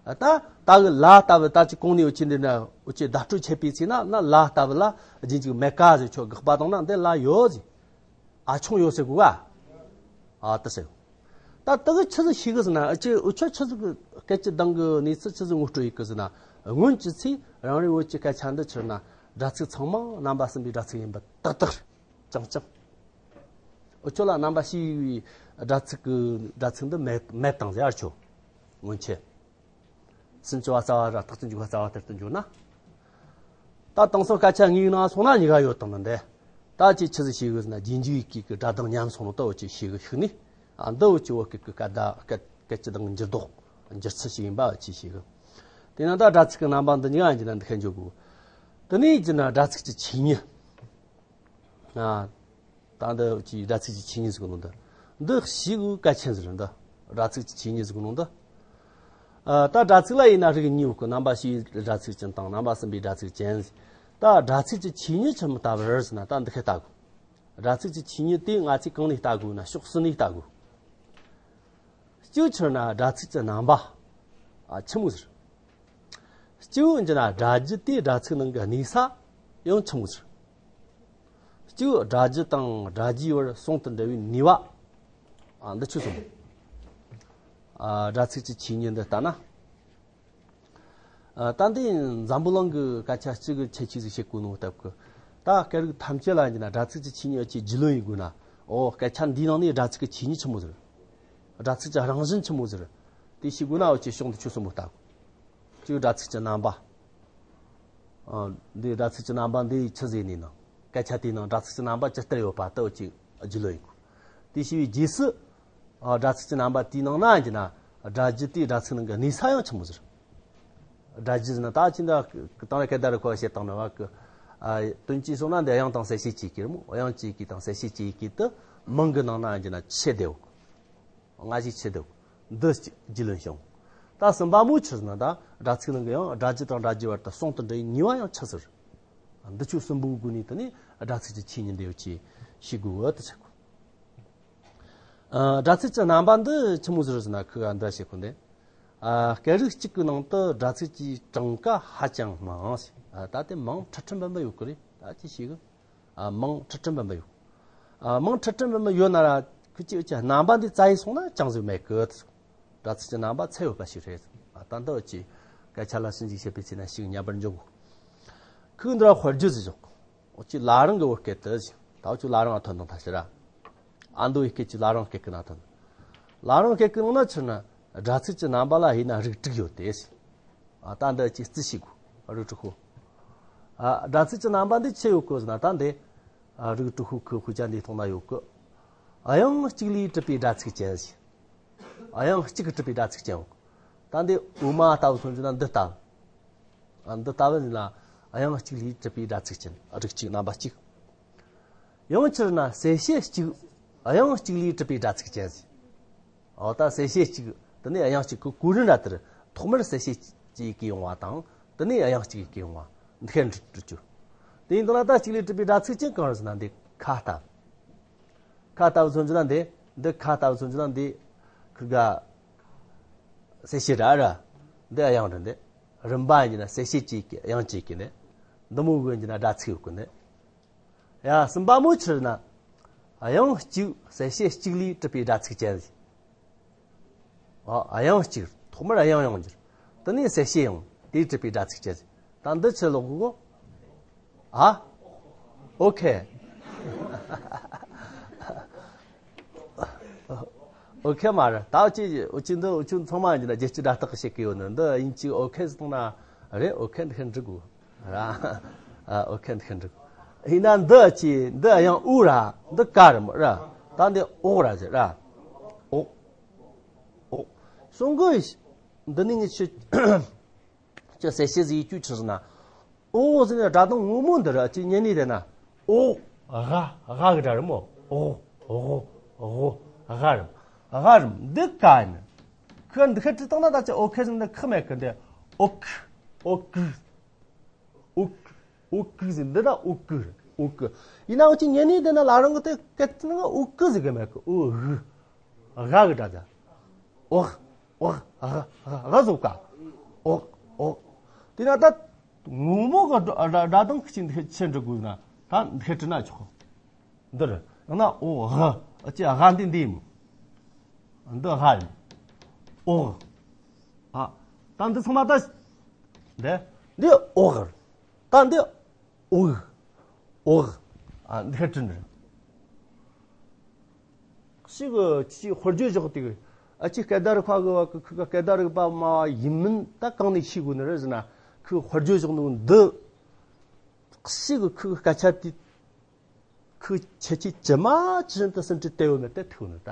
ཨ། ད་ད་གི་ལ་ལྟ་བུ་ད་ཅི་གོང་ནས་འུ་ཆོས་འདི་ན་འུ་ཆོས་བརྡ་སྤྲོད་བྱེད་པའི་ཚེ་ན་ན་ལ་ལྟ་བུ་ལ་རྗེས་འཇུག་མེད་ཀ་ཟེར་ཆོག་དགག་པ་བཏང་ན་འདི་ལ་ཡོད་ཟེར། ཨ་ཆུང་ཡོད་ཟེར་གོ་ག་ཨ་ད་ཟེར། ད་ད་གི་ཆི་ཟིག་ཤེས་གི་ཟེར་ན། ཨ་ཆོས་འུ་ཆོས་ཆི་ཟིག་གི་སྐད་ཀྱི་གདངས་གི་གནས་ཚུལ་ཆི་ཟིག་ངོ་སྤྲོད་ཡེད་གི་ཟེར་ན། སྔོན་གྱི་ཚེ་རང་རེའི་བོད་ཀྱི་སྐད་ཆ་འདི་ཆི་ཟེར་ན་སྒྲ་ཚིག་ཚང་མ་རྣམ་པ་གསུམ་པའི་སྒྲ་ཚིག་ཡིན་པ་ཏག་ཏག་རྐྱང་རྐྱང་། འུ་ཆོ་ལ་རྣམ་པ་ཕྱི་བའི་སྒྲ་ཚིག་གི་སྒྲ་ཚིག་འདི་མེད་མེད་དང་ཟེར་ཨ་ཆོ། སྔོན་ཆད། སུམ་ཅུ་པ་རྩ་བ་ར་རྟགས་ཀྱི་འཇུག་པ་རྩ་བ་ལྟར་དུ་འཇོག་ན། ད་དེང་སང་སྐད་ཆ་དངོས་ཡོད་ནང་སོང་ན་གཉིས་ཀ་ཡོད་དང་ནི་འདི། ད་ཅི་ཆི་ཟིག་ཤེས་གི་ཟེར་ན། རྗེས་འཇུག་ཡི་གེ་གི་སྒྲ་གདངས་ཉམས་སོང་ནོ་ད་འུ་ཆོས་ཤེས་གི་ཤུགས་ནི། ཨ་འདི་འུ་ཆོས་བོད་སྐད་ཀྱི་སྐད་བརྡ་སྐད་སྐད་ཀྱི་གདངས་འགྱུར་ལྡོག་འགྱུར་ཚུལ་ཞིག་ཡིན་པ་འུ་ཆོས་ཤེས་གི་དེས་ན་ད་སྒྲ་ཚིག་གི་རྣམ་པ་འདི་གཉིས་ཀ་ཡིན་གྱི་ན་འདི་ཁ་འཇོག་དགོས། དེ་ནས་ཡིན་གྱི་ན་སྒྲ་ཚིག་གི་ཆོས་ཉིད། ཨ། ད་འདི་ཅི་སྒྲ་ཚིག་གི་ཆོས་ཉིད་ཟེར་གོ་ནོ་འདི། འདི་ཞེ་གི་གལ་ཆེན་ཟིག་རེད་འདི། སྒྲ་ཚིག་གི་ཆོས་ཉིད་ཟེར་གོ་ནོ་འདི། ཨ། ད་སྒྲ་ཚིག་ལ་ཡིན་ན་རིགས་གཉིས་ཡོད་གི་རྣམ་པ་ཕྱིའི་སྒྲ་ཚིག་ཅན་དང་རྣམ་པ་གསུམ་པའི་སྒྲ་ཚིག་ཅན། ད་སྒྲ་ཚིག་གི་ཆོས་ཉིད་ཆི་མོ་ལྟ་བུ་རེད་ཟེར་ན་ད་འདི་ཁ་ལྟ་དགོས། སྒྲ་ཚིག་གི་ཆོས་ཉིད་དེ་ང་ཚོས་གང་ནས་ལྟ་དགོས་ན་ཕྱོགས་གསུམ་ནས་ལྟ་དགོས། གཅིག་ཆི་ཟེར་ན་སྒྲ་ཚིག་གི་རྣམ་པ། ཨ། ཆི་མོ་ཟིག་སྐྱེ་བོ་འདི་ན་སྒྲ་རྒྱུ་དེ་སྒྲ་ཚིག་ནང་གི་གནས་ས་ཡང་ཆི་མོ་ཟིག་སྐྱེ་བོ་སྒྲ་རྒྱུ་དང་སྒྲ་རྒྱུའི་བར་ཟུང་དུ་འབྲེལ་བའི་ནུས་པ། ཨ། འདི་ཆོས་གསུམ། ཨ། སྒྲ་ཚིག་གི་ཆོས་ཉིད་འདི་ལྟ་ན། ཨ། ད་འདི་འཛམ་བུ་གླིང་གི་སྐད་ཆ་སྤྱི་གི་ཁྱད་ཆོས་ཟིག་བཤད་གོ་ནོ་སྟབས་ཀྱིས། ད་སྐད་རིགས་ཐམས་ཅད་ལ་འདི་ན་སྒྲ་ཚིག་གི་ཆོས་ཉིད་ཀྱི་རྒྱུས་ལོན་ཡེད་དགོས་ན། ཨོ། སྐད་ཆ་འདིའི་ནང་ནས་སྒྲ་ཚིག་གི་ཆོས་ཉིད་ཆི་མོ་ཟིག་སྒྲ་ཚིག་གི་རང་བཞིན་ཆི་མོ་ཟིག་དེ་ཤེས་དགོས་ན་འུ་ཆོས་ཕྱོགས་འདི་ཆོས་གསུམ་པོ་ལྟ་དགོས། གཅིག་སྒྲ་ཚིག་གི་རྣམ་པ། ཨ། འདི་སྒྲ་ཚིག་གི་རྣམ་པ་འདི་ཆི་ཟིག་ནས་ན། སྐད་ཆ་དེའི་ནང་སྒྲ་ཚིག་གི་རྣམ་པ་ཇི་ལྟར་ཡོད་པ་དེ་འུ་ཆོས་རྒྱུས་ལོན་ཡེད་དགོས། དེ་ཤེས་པའི་རྗེས་སུ། ཨ། སྒྲ་ཚིག་གི་རྣམ་པ་དེའི་ནང་ན་ཡིན་གྱི་ན་སྒྲ་རྒྱུ་དེའི་སྒྲ་ཚིག་ནང་གི་གནས་ས་ཡང་ཆི་མོ་ཟིག་སྒྲ་རྒྱུ་ཟེར་ན་ད་ཅི་འདྲ་དང་ར་སྐད་བརྡ་རུ་ཁོ་བཤད་བཏང་ནི་བ་གི། ཨ། དོན་གཅིག་སོང་ན་འདི་དབྱངས་དང་གསལ་བྱེད་ཀྱི་ཡི་གེ་རེད་མོ། དབྱངས་ཀྱི་ཡི་གེ་དང་གསལ་བྱེད་ཀྱི་ཡི་གེ་དེ་མིང་གི་ནང་ན་ཡིན་གྱི་ན་ཆེ་བསྡད་ཡོད། སྔ་ཕྱི་ཆེ་བསྡད་ཡོད། འདི་རྒྱུས་ལོན་བྱུང་། ད་གསུམ་པ་མོ་ཆི་ཟེར་ན་ད་སྒྲ་ཚིག་ནང་གི་ཡང་སྒྲ་རྒྱུ་དང་སྒྲ་རྒྱུའི་བར་དུ་ཟུང་དུ་འབྲེལ་བའི་ནུས་པ་ཡང་ཆི་ཟིག་འདི་ཆོས་གསུམ་པོའི་སྒོ་ནས་དེ་ནས་སྒྲ་ཚིག་གི་ཆོས་ཉིད་འདི་འུ་ཆོས་ཤེས་དགོས་འོ་དེ་ཆགས་གོ་ཨ། སྒྲ་ཚིག་གི་རྣམ་པ་འདི་ཆི་མོ་ཟིག་རེད་ཟེར་ན་ཁི་ག་འདྲ་བྱེད་གོ་འདི། ཨ། སྐད་རིགས་གཅིག་གི་ནང་དུ་སྒྲ་ཚིག་གི་གྲངས་ཀ་ཧ་ཅང་མང་ཞིང་། ཨ། ད་དེ་མིང་ཁྲི་ཁྲི་འབུམ་པ་ཡོད་གི་རེད། ད་ཅི་ཞིག་ཨ། མིང་ཁྲི་ཁྲི་འབུམ་པ་ཡོད། ཨ། མིང་ཁྲི་ཁྲི་འབུམ་པ་ཡོད་ན་ར་ཁི་གཅིག་གི་རྣམ་པ་འདི་བཙལ་ཡི་སོང་ན་ཅང་ཟིག་མེད་གི་སྒྲ་ཚིག་གི་རྣམ་པ་ཚད་ཡོད་པ་ཞིག་རེད། ཨ། ད་འདི་ཅི་སྐད་ཆ་ལ་ཞིབ་འཇུག་བྱེད་པའི་ཚེ་ན་ཞིག་ཉམས་པར་འཇོག་གོ་ཁོས་འདི་ར་དཔེར་བརྗོད་ཟིག་བཞག་འོ་ཅི་ལ་རང་གི་བོད་སྐད་དུ་ཞིག་ད་འོ་ཅི་ལ་རང་ཨ་ཐོན་དང་ཐ་ཤི་ར། ཨ་མདོ་ཡི་སྐད་ཀྱི་ལ་རང་སྐད་ཀྱི་ན་ཐོན། ལ་རང་སྐད་ཀྱི་ནང་ན་ཕྱིར་ན་སྒྲ་ཚིག་གི་རྣམ་པ་ལ་ཡིན་ན་རིགས་དྲུག་ཡོད་དེ་ཞིག་ཨ། ད་འདི་ཅི་རྩི་ཞིག་གོ་རིགས་དྲུག་ཤོ། ཨ། སྒྲ་ཚིག་གི་རྣམ་པ་འདི་ཆི་ཡོད་གོ་ཟེར་ན་ད་འདི། ཨ། རིགས་དྲུག་ཤོ་ཁི་དཔེ་ཆ་འདི་ཐོག་ན་ཡོད་གི་དབྱངས་གཅིག་ལས་གྲུབ་པའི་སྒྲ་ཚིག་ཅན་ཞེས། དབྱངས་གཅིག་གིས་གྲུབ་པའི་སྒྲ་ཚིག་ཅན། ད་འདི་དབུ་མ་ལྟ་བུ་མཚོན་རྒྱུ་ན་འདི་ལྟ་བུ། ཨ། འདི་ལྟ་བུ་ཡིན་ན་དབྱངས་གཅིག་ལས་གྲུབ་པའི་སྒྲ་ཚིག་ཅན། རིགས་གཅིག་རྣམ་པ་གཅིག། ཡང་ཕྱིར་ན་གསལ་བྱེད་གཅིག། དབྱངས་གཅིག་ལས་གྲུབ་པའི་སྒྲ་ཚིག་ཅན་ཞེས། འོ་ད་གསལ་བྱེད་གཅིག། དེ་ནས་དབྱངས་གཅིག་གི་གོ་རིམ་ར་དེར་ཐོག་མར་གསལ་བྱེད་གཅིག་གིས་ཡོང་བ་དང་། དེ་ནས་དབྱངས་གཅིག་གིས་ཡོང་བ། འདི་ཁས་འགྲུབ་རྒྱུ། དེ་ཡིན་དུས་ན་ད་གཅིག་ལས་གྲུབ་པའི་སྒྲ་ཚིག་ཅན་གང་རེད་ཟེར་ན། འདི་ཁ་ལྟ་བུ། ཁ་ལྟ་བུ་མཚོན་རྒྱུ་ན་འདི། འདི་ཁ་ལྟ་བུ་མཚོན་རྒྱུ་ན་འདི། ཁི་ག་གསལ་བྱེད་ར་ར། འདི་དབྱངས་རེད། འདི་རིམ་པ་ཡིན་ན་གསལ་བྱེད་གཅིག་གི་དབྱངས་གཅིག་གི་ནས། འདི་མོ་གི་ཡིན་ན་སྒྲ་ཚིག་ཡོད་གི་ནས། ཡ། གསུམ་པ་མོ་ཕྱིར་ན། དབྱངས་གཅིག་གསལ་བྱེད་གཅིག་ལས་གྲུབ་པའི་སྒྲ་ཚིག་ཅན་ཞེས། ཨ། དབྱངས་གཅིག། ཐོག་མར་དབྱངས་ཡོང་རྒྱུ། དེ་ནས་གསལ་བྱེད་ཡོང་། དེས་གྲུབ་པའི་སྒྲ་ཚིག་ཅན་ཞེས། ད་འདི་ཆི་ལོག་གོ། ཨ། ཨོ་ཁེ། ཨོ་ཁེ་མ་རེད། ད་འུ་ཅི་འུ་ཅི་འདི་འུ་ཅི་ཚང་མ་ཡིན་ན་རྒྱལ་སྤྱི་སྒྲ་རྟགས་ཤེས་ཀྱི་ཡོད་ནི། འདི་དབྱིན་ཇི་ཨོ་ཁེ་ཟེར་བཏང་ན་རེད། ཨོ་ཁེ་འདི་ཁེ་འགྲིག་གོ། ར། ཨ། ཨོ་ཁེ་འདི་ཁེ་འགྲིག་གོ། ཡིན་ན་འདི་ཅི་འདི་དབྱངས་ཨུ་ར། འདི་ཀ་རེད་མོ་ར། ད་འདི་ཨོ་ར་ཟེར་ར། ཨོ། ཨོ། གསུང་གི། འདི་ནི་ངས་ཆི། ཅི་གསལ་བྱེད་ཟིག་ཡིག་ཆུ་ཆི་ཟེར་ན། ཨོ་ཟེར་ནས་སྒྲ་གདངས་སྔོན་མོ་འདི་ར་ཅི་ཉན་ནི་དེ་ན། ཨོ། ཝ། ཝ་གི་སྒྲ་རེད་མོ། ཨོ། ཝོ། ཝོ། ཝ་རེད། ཝ་རེད། འདི་ཀ་ཡིན། ཁི་འདི་ཁ་བྲིས་བཏང་ན་ད་ཅི་ཨོ་ཁེ་ཟེར་འདི་ཁི་མེད་གི། འདི་ཨོ་ཁི། ཨོ་ཁི། ཨོ་ཁི། ཨོ་ཁི་ཟེར། འདི་ད་ཨོ་ཁི་རེད། ཨོ་ཁི། ཡིན་ནའང་ཅི་ཉན་ནི་དེ་ན་ལ་རང་གི་དེ་སྐད་ནང་ཨོ་ཁི་ཟེར་གི་མེད་གི། ཨོ་ཝུ། ཝ་གི་སྒྲ་ད། ཨོ། ཨོ། ཝ། ཝ་ཟེར་ག། ཨོ། ཨོ། དེ་ན་ད་སྔོན་མོ་གི་སྒྲ་སྒྲ་གདངས་ཁི་ཅི་འདི་ཁེ་ཆི་འབྲི་དགོས་ན། ད་འདི་ཁེ་བྲིས་ན་ཆོག། འདིར་ཡང་ན་ཨོ་ཝ། ཨ་ཅི་ཝ་འདི་འདི་ཡིན། འདི་ཝ་ཡིན། ཨོ་ཝ། ཨ། ད་འདི་ཚང་མ་ད། འདི། འདི་ཨོ་ཝ། ད་འདི་ཨོ་ཝུ། ཨོ་ཝུ། ཨ། འདི་ཁ་བྲིས་འདིར། ཞིག་གི་ཅི་དཔེར་བརྗོད་བཞག་དེ་གི། ཨ་ཅི་སྐད་བརྡ་རིག་པ་གི་བ་གི་ཁི་ག་སྐད་བརྡ་རིག་པ་མ་ཡིན་མིན་ད་གང་ནས་ཤེས་དགོས་ནི་རེད་ཟེར་ན། ཁི་དཔེར་བརྗོད་བཞག་ནི་འདི། ཞིག་གི་ཁི་སྐད་ཆ་དེ། ཁོའི་ཁྱད་ཆོས་ཇི་མ་ཇི་བཞིན་དུ་ཟིན་བྲིས་བལྟས་ཡོད་མེད་དེ་ཐུག་ནི་ད།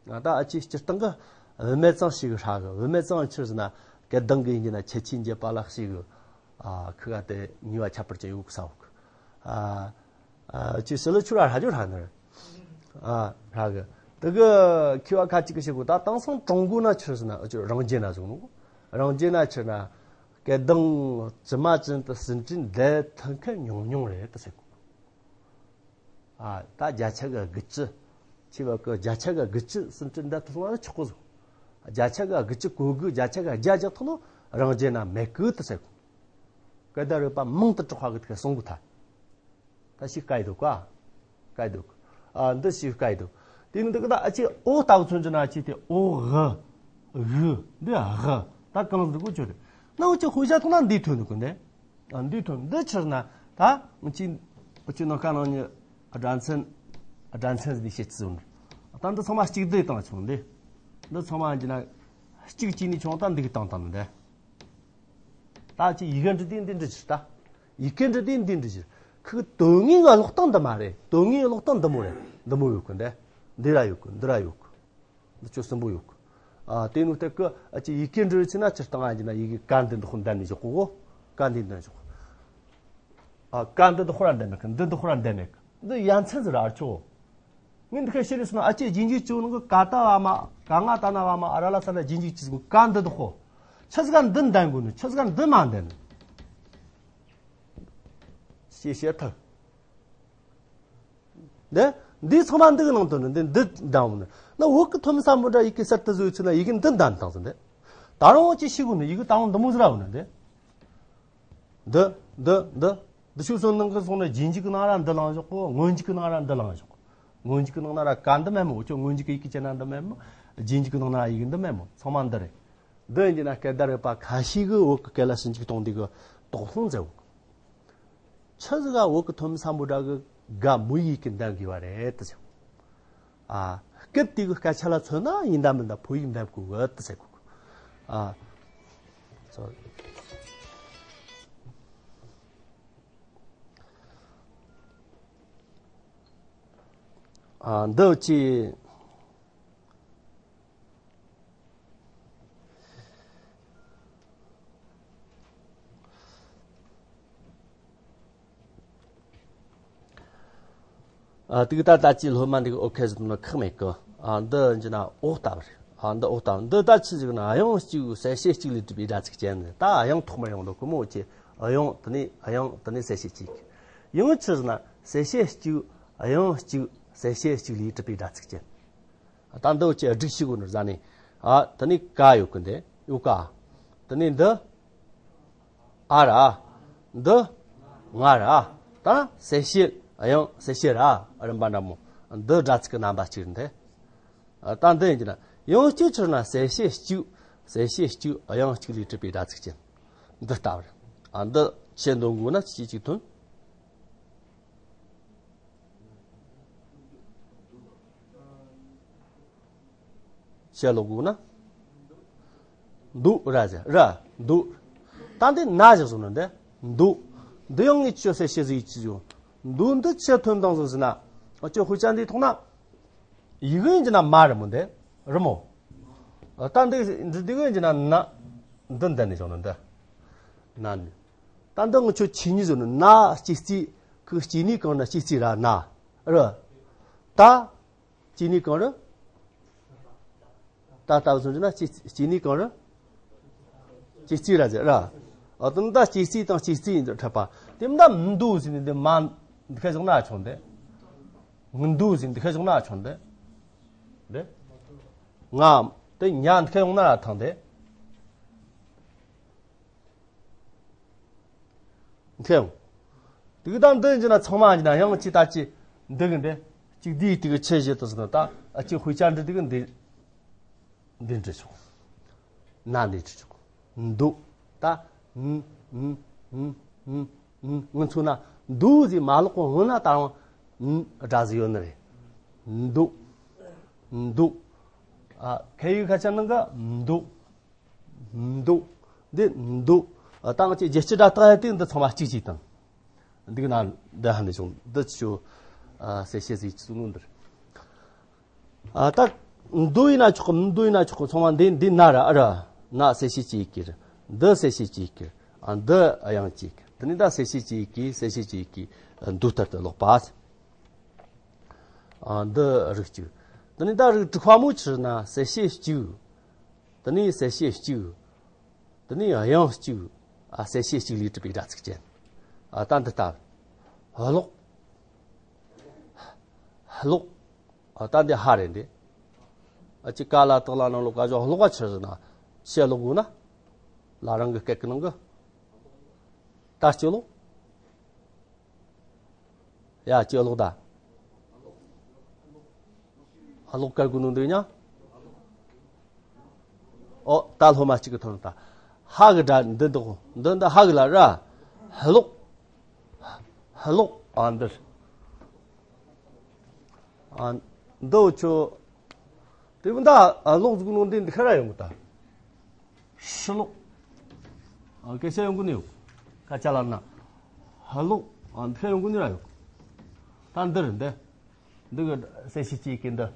ང་ད་ཨ་ཅེ་སྤྱིར་བཏང་གི་བུད་མེད་ཚང་ཞིག་ཧྲ་གི། བུད་མེད་ཚང་ཆི་ཟེར་ན་སྐད་གདངས་གི་ཡིན་གྱི་ན་ཁྱད་ཆོས་འབྱེད་པ་ལ་ཞིག་གི། ཨ། ཁི་ག་དེ་ནུས་པ་ཁྱད་པར་ཅན་ཡོད་གི་ས་འོག་གི། ཨ། ཨ་ཅེ་སི་ལི་ཆུ་ར་ཧྲ་རྒྱུ་ཧྲ་ནི་རེད། ཨ། ཧྲ་གི། དེ་གི་ཁི་བ་ཁ་ཅིག་གི་ཞིག་གི་ད་དེང་སང་ཀྲུང་གོ་ན་ཆི་ཟེར་ན་ཨ་ཅེ་རང་རྒྱལ་ན་བཟུང་ནོ། རང་རྒྱལ་ན་ཆི་ན། སྐད་གདངས་ཇི་མ་ཇི་བཞིན་དུ་ཟིན་བྲིས་འདི་ཐུན་མཁན་ཉུང་ཉུང་རེད་དུ་ཟེར་གོ། ཨ། ད་བརྒྱ་ཆ་གི་དགུ་བཅུ། ཆེ་བ་གི་བརྒྱ་ཆ་གི་དགུ་བཅུ་ཟིན་བྲིས་འདི་ཐུན་ལ་ཆོག་གོ་ཟེར། བརྒྱ་ཆ་གི་དགུ་བཅུ་གོ་དགུ། བརྒྱ་ཆ་གི་བརྒྱ་བརྒྱབ་ཐུབ་ནོ་རང་རྒྱལ་ན་མེད་གི་དུ་ཟེར་གོ། སྐད་བརྡ་རིག་པ་མང་དུ་གྲགས་པ་གི་ཐུག་གསུང་གི་ཐལ། ད་ཞིག་བཀའ་ཡི་འདུག་ག། བཀའ་ཡི་འདུག། ཨ། འདི་ཞིག་བཀའ་ཡི་འདུག། དེ་ནི་འདི་གི་ད་ཨ་ཅེ་ཨོ་ལྟ་བུ་མཚོན་རྒྱུ་ན་ཨ་ཅེ་དེ་ཨོ་ཝ། ཝུ། འདི་ཝ། ད་གང་ཟེར་གོ་ཆོད་རེད། ན་འུ་ཅེ་ཧུ་ཞ་ཐུག་ན་འདི་ཐོན་ནི་གོ་འདི། ཨ། འདི་ཐོན། འདི་ཕྱིར་ན་ད་འུ་ཅེ་འུ་ཅེ་ནང་ཀ་ནང་ཉི་སྒྲ་མཚན། སྒྲ་མཚན་འདི་བཤད་ཅི་ཟེར། ད་འདི་ཚང་མ་གཅིག་བསྡུས་བཏང་བྱུང་འདི། འདི་ཚང་མ་འདི་ན་གཅིག་བྱས་ནས་བྱུང་། ད་འདི་གི་བཏང་བཏང་ནི་འདི། ད་ཅི་ཡི་གེ་འབྲི་དུས་འདི་འབྲི་ཕྱིར་ད། ཡི་གེ་འབྲི་དུས་འདི་འབྲི་ཕྱིར། ཁོའི་དོན་དངོས་ཀྱི་ཀློག་སྟངས་འདི་མ་རེད། དོན་དངོས་ཀྱི་ཀློག་སྟངས་འདི་མོ་རེད། འདི་མོ་ཡོད་གི་འདི། འདི་ར་ཡོད་གི། འདི་ར་ཡོད་གི། འདི་ཆོ་གསུམ་པོ་ཡོད་གི། ཨ། དེ་ནི་སྟེ་ཀི་ཨ་ཅི་ཡི་གེ་འབྲི་རུ་ཆེ་ན་སྤྱིར་བཏང་ཨ་ཅི་ན་ཡི་གེ་ཀ་འདི་འདི་ཁོ་འདན་ནས་བཞག་གོ། ཀ་འདི་འདན་བཞག་གོ། ཨ། ཀ་འདི་འདི་ཁོ་ར་འདན་མེད་གི། འདི་འདི་ཁོ་ར་འདན་མེད་གི། འདི་ཡ་མཚན་ཟིག་ར་ཆོ། ངས་འདི་ཁ་ཤེས་རེད་སོང་ན་ཨ་ཅེ་རྗེས་འཇུག་ཅིག་ནང་གི་ཀ་ཏ་བ་མ་ག་ང་ད་ན་བ་མ་ཨ་ར་ལ་ས་ལ་རྗེས་འཇུག་ཅིག་ག་འདི་འདི་ཧོ། ཆི་ཟིག་ག་འདི་འདན་དགོས་ནི། ཆི་ཟིག་ག་འདི་མ་འདན་ནི། ཞེས་བཤད་ཐུབ། འདི་འདི་ཚང་མ་འདི་གི་ནང་དུ་ནི་འདི་འདི་འདན་འོང་ནི། ན་བོད་ཀྱི་ཐོན་མི་སམ་བྷོ་ཊ་ཡི་གེ་གསར་དུ་བཟོས་ཚུལ་ན་ཡི་གེ་འདི་འདན་བཏང་ཟིན་འདི། ད་རུང་ཅི་ཤེས་དགོས་ནི། ཡི་གེ་ད་རུང་འདི་མོ་ཟིག་ར་འོང་ནི་འདི། འདི། འདི། འདི། འདི་ཆོ་སོ་ནང་གི་སོང་ན་རྗེས་འཇུག་གི་ནང་ར་འདི་ལངས་བཞག་གོ། སྔོན་འཇུག་གི་ནང་ར་འདི་ལངས་བཞག་གོ། སྔོན་འཇུག་གི་ནང་ན་ར་ཀ་འདི་མེད་མོ། ཁྱོད་སྔོན་འཇུག་གི་ཡི་གེ་ཅན་ན་འདི་མེད་མོ། རྗེས་འཇུག་གི་ནང་ན་ཡི་གེ་འདི་མེད་མོ། ཚང་མ་འདི་རེད། འདི་ཡིན་གྱི་ན་སྐད་བརྡ་རིག་པ་ཁ་ཤས་ཀྱིས་བོད་ཀྱི་སྐད་ལ་ཞིབ་འཇུག་གཏོང་དུས་ཀྱི་དོགས་སློང་མཛད་འོང་། ཆི་ཟིག་ག་བོད་ཀྱི་ཐོན་མི་སམ་བྷོ་ཊ་གི་ག་མོ་ཡི་གེ་འདན་དགོས་པ་རེད་དུ་ཟེར། ཨ། སྐད་དེ་གི་སྐད་ཆ་ལ་མཚོན་ན་ཡིན་ད་མིན་ད་བོད་ཡིག་འདན་དགོས་གི་དུ་ཟེར་གོ། ཨ། སོ། ཨ། འདི་ཅི། ཨ། དེ་གི་ད་ལྟ་ཅི་སློབ་མ་འདི་གི་ཨོ་ཁེ་ཟེར་ནོ་ཁག་མེད་གི། ཨ། འདི་ཡིན་ན་འོག་ལྟ་བུ་རེད། ཨ། འདི་འོག་ལྟ་བུ། འདི་ད་ཆི་ཟིག་ན་དབྱངས་གཅིག་གསལ་བྱེད་གཅིག་ལས་གྲུབ་པའི་སྒྲ་ཚིག་ཅན་ནི། ད་དབྱངས་ཐོག་མར་ཡོང་འདུག་གི་མོ། ཅི། དབྱངས་དེ་ནས་དབྱངས་དེ་ནས་གསལ་བྱེད་གཅིག། ཡང་ཆི་ཟེར་ན་གསལ་བྱེད་གཅིག་དབྱངས་གཅིག་གསལ་བྱེད་གཅིག་ལས་གྲུབ་པའི་སྒྲ་ཚིག་ཅན། ད་འདི་ཅི་སྒྲིག་བྱེད་དགོས་ནོ་ཟ་ནས། ཨ། དེ་ནས་ཀ་ཡོད་གི་འདི་ཡོད་ཀ། དེ་ནས་འདི་ཨ་ར། འདི་ང་ར། ད་གསལ་བྱེད་དབྱངས་གསལ་བྱེད་ར་རིམ་པ་འདྲ་མོ། འདི་སྒྲ་ཚིག་གི་རྣམ་པ་གཅིག་རེད་འདི། ཨ། ད་འདི་ཡིན་གྱི་ན་དབྱངས་གཅིག་ཆི་ཟེར་ན་གསལ་བྱེད་གཅིག་གསལ་བྱེད་གཅིག་དབྱངས་གཅིག་ལས་གྲུབ་པའི་སྒྲ་ཚིག་ཅན། འདི་ལྟ་བུ་རེད། ཨ། འདི་ཆེ་འདོན་དགོས་ན་ཅི་ཅིག་ཐོན། ཞལ་ལོག་དགོས་ན། འདུག་ར་ཟེར་ར། འདུག། ད་འདི་ན་ཞིག་བཟུང་ནི་འདི། འདུག། འདི་ཡང་ངས་ཆོས་ཟེར་བཤད་ཟིག་ཡིད་ཆེས་ཡོད། འདུག་འདི་ཆེ་ཐོན་དང་ཟིག་ཟེར་ན། ཨ། ཅོ་དཔེ་ཆ་འདི་ཐོག་ན། ཡི་གེ་ཡིན་གྱི་ན་མ་རེད་མོ་འདི། རེད་མོ། ཨ། ད་འདི་འདི་འདི་གི་ཡིན་གྱི་ན་ན། འདི་འདི་ནས་བྱུང་ནི་འདི། ན་ནི། ད་འདི་ངས་ཆོས་ཆོས་ཉིད་བཟུང་ནི། ན་སྐྱེ་རྩིས་གི་སྐྱེ་གནས་གང་ན་སྐྱེ་རྩིས་ར་ན། རེད། ད། སྐྱེ་གནས་གང་རུང་། ད་ལྟ་བུ་སོང་ན་སྐྱེ་སྐྱེ་གནས་གང་རུང་། སྐྱེ་རྩིས་ར་ཟེར་ར། ཨ། དེ་ནི་ད་སྐྱེ་རྩིས་དང་སྐྱེ་རྩིས་ཡིན་དུ་འཕྲད་པ། དེ་མི་ད་མི་འདུག་ཟེར་ནས་འདི་མ་འདི་ཁ་བཞག་ན་ཆོག་འདི། མི་འདུག་ཟེར་འདི་ཁ་བཞག་ན་ཆོག་འདི། འདི། ང་དེ་ཉ་འདི་ཁ་ཡོང་ན་ཐང་འདི། མཁྱེན། དེ་གི་ད་འདི་ཡིན་ན་ཚང་མ་ཡིན་ན་ཡང་ཅི་ད་ཅི་འདི་གི་འདི་གཅིག་འདིའི་དེ་གི་ཆེ་བཞི་དུ་ཟིན་ད་ཨ་ཅི་དཔེ་ཆ་འདི་དེ་གི་འདི་འདི་འདྲི་ཆོག། ན་འདི་འདྲི་ཆོག། འདུག། ད་ན་ན་ན་ན་ང་ཚོ་ན་འདུག་ཟེར་མ་ལོག་གོ་སྔོན་ན་ད་རུང་ན་སྒྲ་ཟིག་ཡོད་ནི་རེད། འདུག། འདུག། ཨ། ཁ་ཡིག་ཁ་ཆ་ནང་གི་འདུག། འདུག། འདི་འདུག། ཨ། ད་ང་ཅི་རྒྱལ་སྤྱི་སྒྲ་རྟགས་ཡ་དེ་འདི་ཚང་མ་གཅིག་གཅིག་དང་། འདི་གི་ན་འདི་ཧ་ནི་བྱུང་འདི་ཆུ། ཨ། གསལ་བཤད་ཟིག་ཆུ་ནོ་འདིར། ཨ། ད་འདུག་ཡིན་ན་ཆོག་གི། མི་འདུག་ཡིན་ན་ཆོག་གི། ཚང་མ་འདི་འདི་ན་ར་ཨ་ར། ན་གསལ་བཤད་གཅིག་གི་ར། འདི་གསལ་བཤད་གཅིག་གི་ར། ཨ། འདི་ཡང་གཅིག་གི། དེ་ནི་ད་གསལ་བཤད་གཅིག་གི་གསལ་བཤད་གཅིག་གི་འདུག་ལྟར་དུ་ཀློག་པ། ཨ། འདི་རིགས་གཅིག། དེ་ནས་ད་རིགས་དྲུག་པ་མོ་ཆི་ཟེར་ན་གསལ་བྱེད་གཅིག། དེ་ནས་གསལ་བྱེད་གཅིག། དེ་ནས་དབྱངས་གཅིག། ཨ། གསལ་བྱེད་གཅིག་ལས་གྲུབ་པའི་སྒྲ་ཚིག་ཅན། ཨ། ད་འདི་ལྟ་བུ། ཀློག། ཀློག། ཨ། ད་འདི་ཧ་རེད་འདི། ཨ་ཅི་ཀ་ལ་བཏགས་ལ་ན་ཀློ་ཀ་ཞབས་ཀློག་པ་ཆི་ཟེར་ན། ཞལ་ལོག་དགོས་ན། ལ་རང་གི་སྐད་ཀྱི་ནང་གི། ད་ཅི་ཀློག། ཡ། ཅི་ཀློག་ད། ཀློག་སྐད་དགོས་ནོ་འདི་ཉ། ཨོ། ད་སློབ་མ་གཅིག་གི་ཐོན་ད། ཧ་གི་སྒྲ་འདི་འདུག། འདི་འདི་ཧ་གི་ལ་ར། ཀློག། ཀློག། ཨ། འདི། ཨ། འདི་ཆོ། དེ་མི་ད། ཨ། ཀློག་ཟེར་ནོ་འདི་འདི་ཁ་ར་ཡོང་གི་ད། ཧྲི་ཀློག། ཨ། སྐད་ཆ་ཡོང་གི་ནི་ཡོད། ཁ་ཆ་ལ་ན། ཧ་ཀློག། ཨ། འདི་ཁ་ཡོང་གི་ནི་ར་ཡོད། ད་འདི་རེད་འདི། འདི་གི་གསལ་བྱེད་གཅིག་གི་འདི།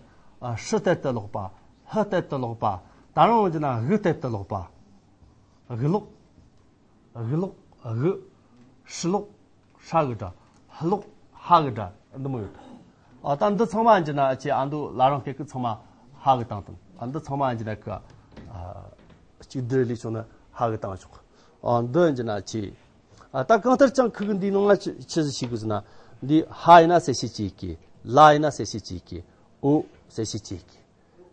ཨ། ཧྲི་གཏད་དུ་ཀློག་པ། ཧ་གཏད་དུ་ཀློག་པ། ད་རུང་འོང་གི་ན་གུ་གཏད་དུ་ཀློག་པ། གུ་ཀློག། གུ་ཀློག། གུ། ཧྲི་ཀློག། ཧྲ་གི་སྒྲ། ཧ་ཀློག། ཧ་གི་སྒྲ་འདི་མོ་ཡོད། ཨ། ད་འདི་ཚང་མ་ཡིན་གྱི་ན་ཅི། ཨ། འདི་ལ་རང་སྐད་ཀྱི་ཚང་མ་ཧ་གི་བཏང་དང་། ཨ། འདི་ཚང་མ་ཡིན་གྱི་ན་ཀ། ཨ། གཅིག་སྡུད་ལས་བྱུང་ན་ཧ་གི་བཏང་ཆོག། ཨ། འདི་ཡིན་གྱི་ན་ཅི། ཨ། ད་གང་ལྟར་ཀྱང་ཁུ་གི་འདིའི་ནང་ལ་ཅི་ཅི་ཟིག་ཤེས་དགོས་ཟེར་ན། འདི་ཧ་ཡིན་ན་གསལ་བྱེད་གཅིག་གི། ལ་ཡིན་ན་གསལ་བྱེད་གཅིག་གི། འོ་གསལ་བྱེད་གཅིག་གི།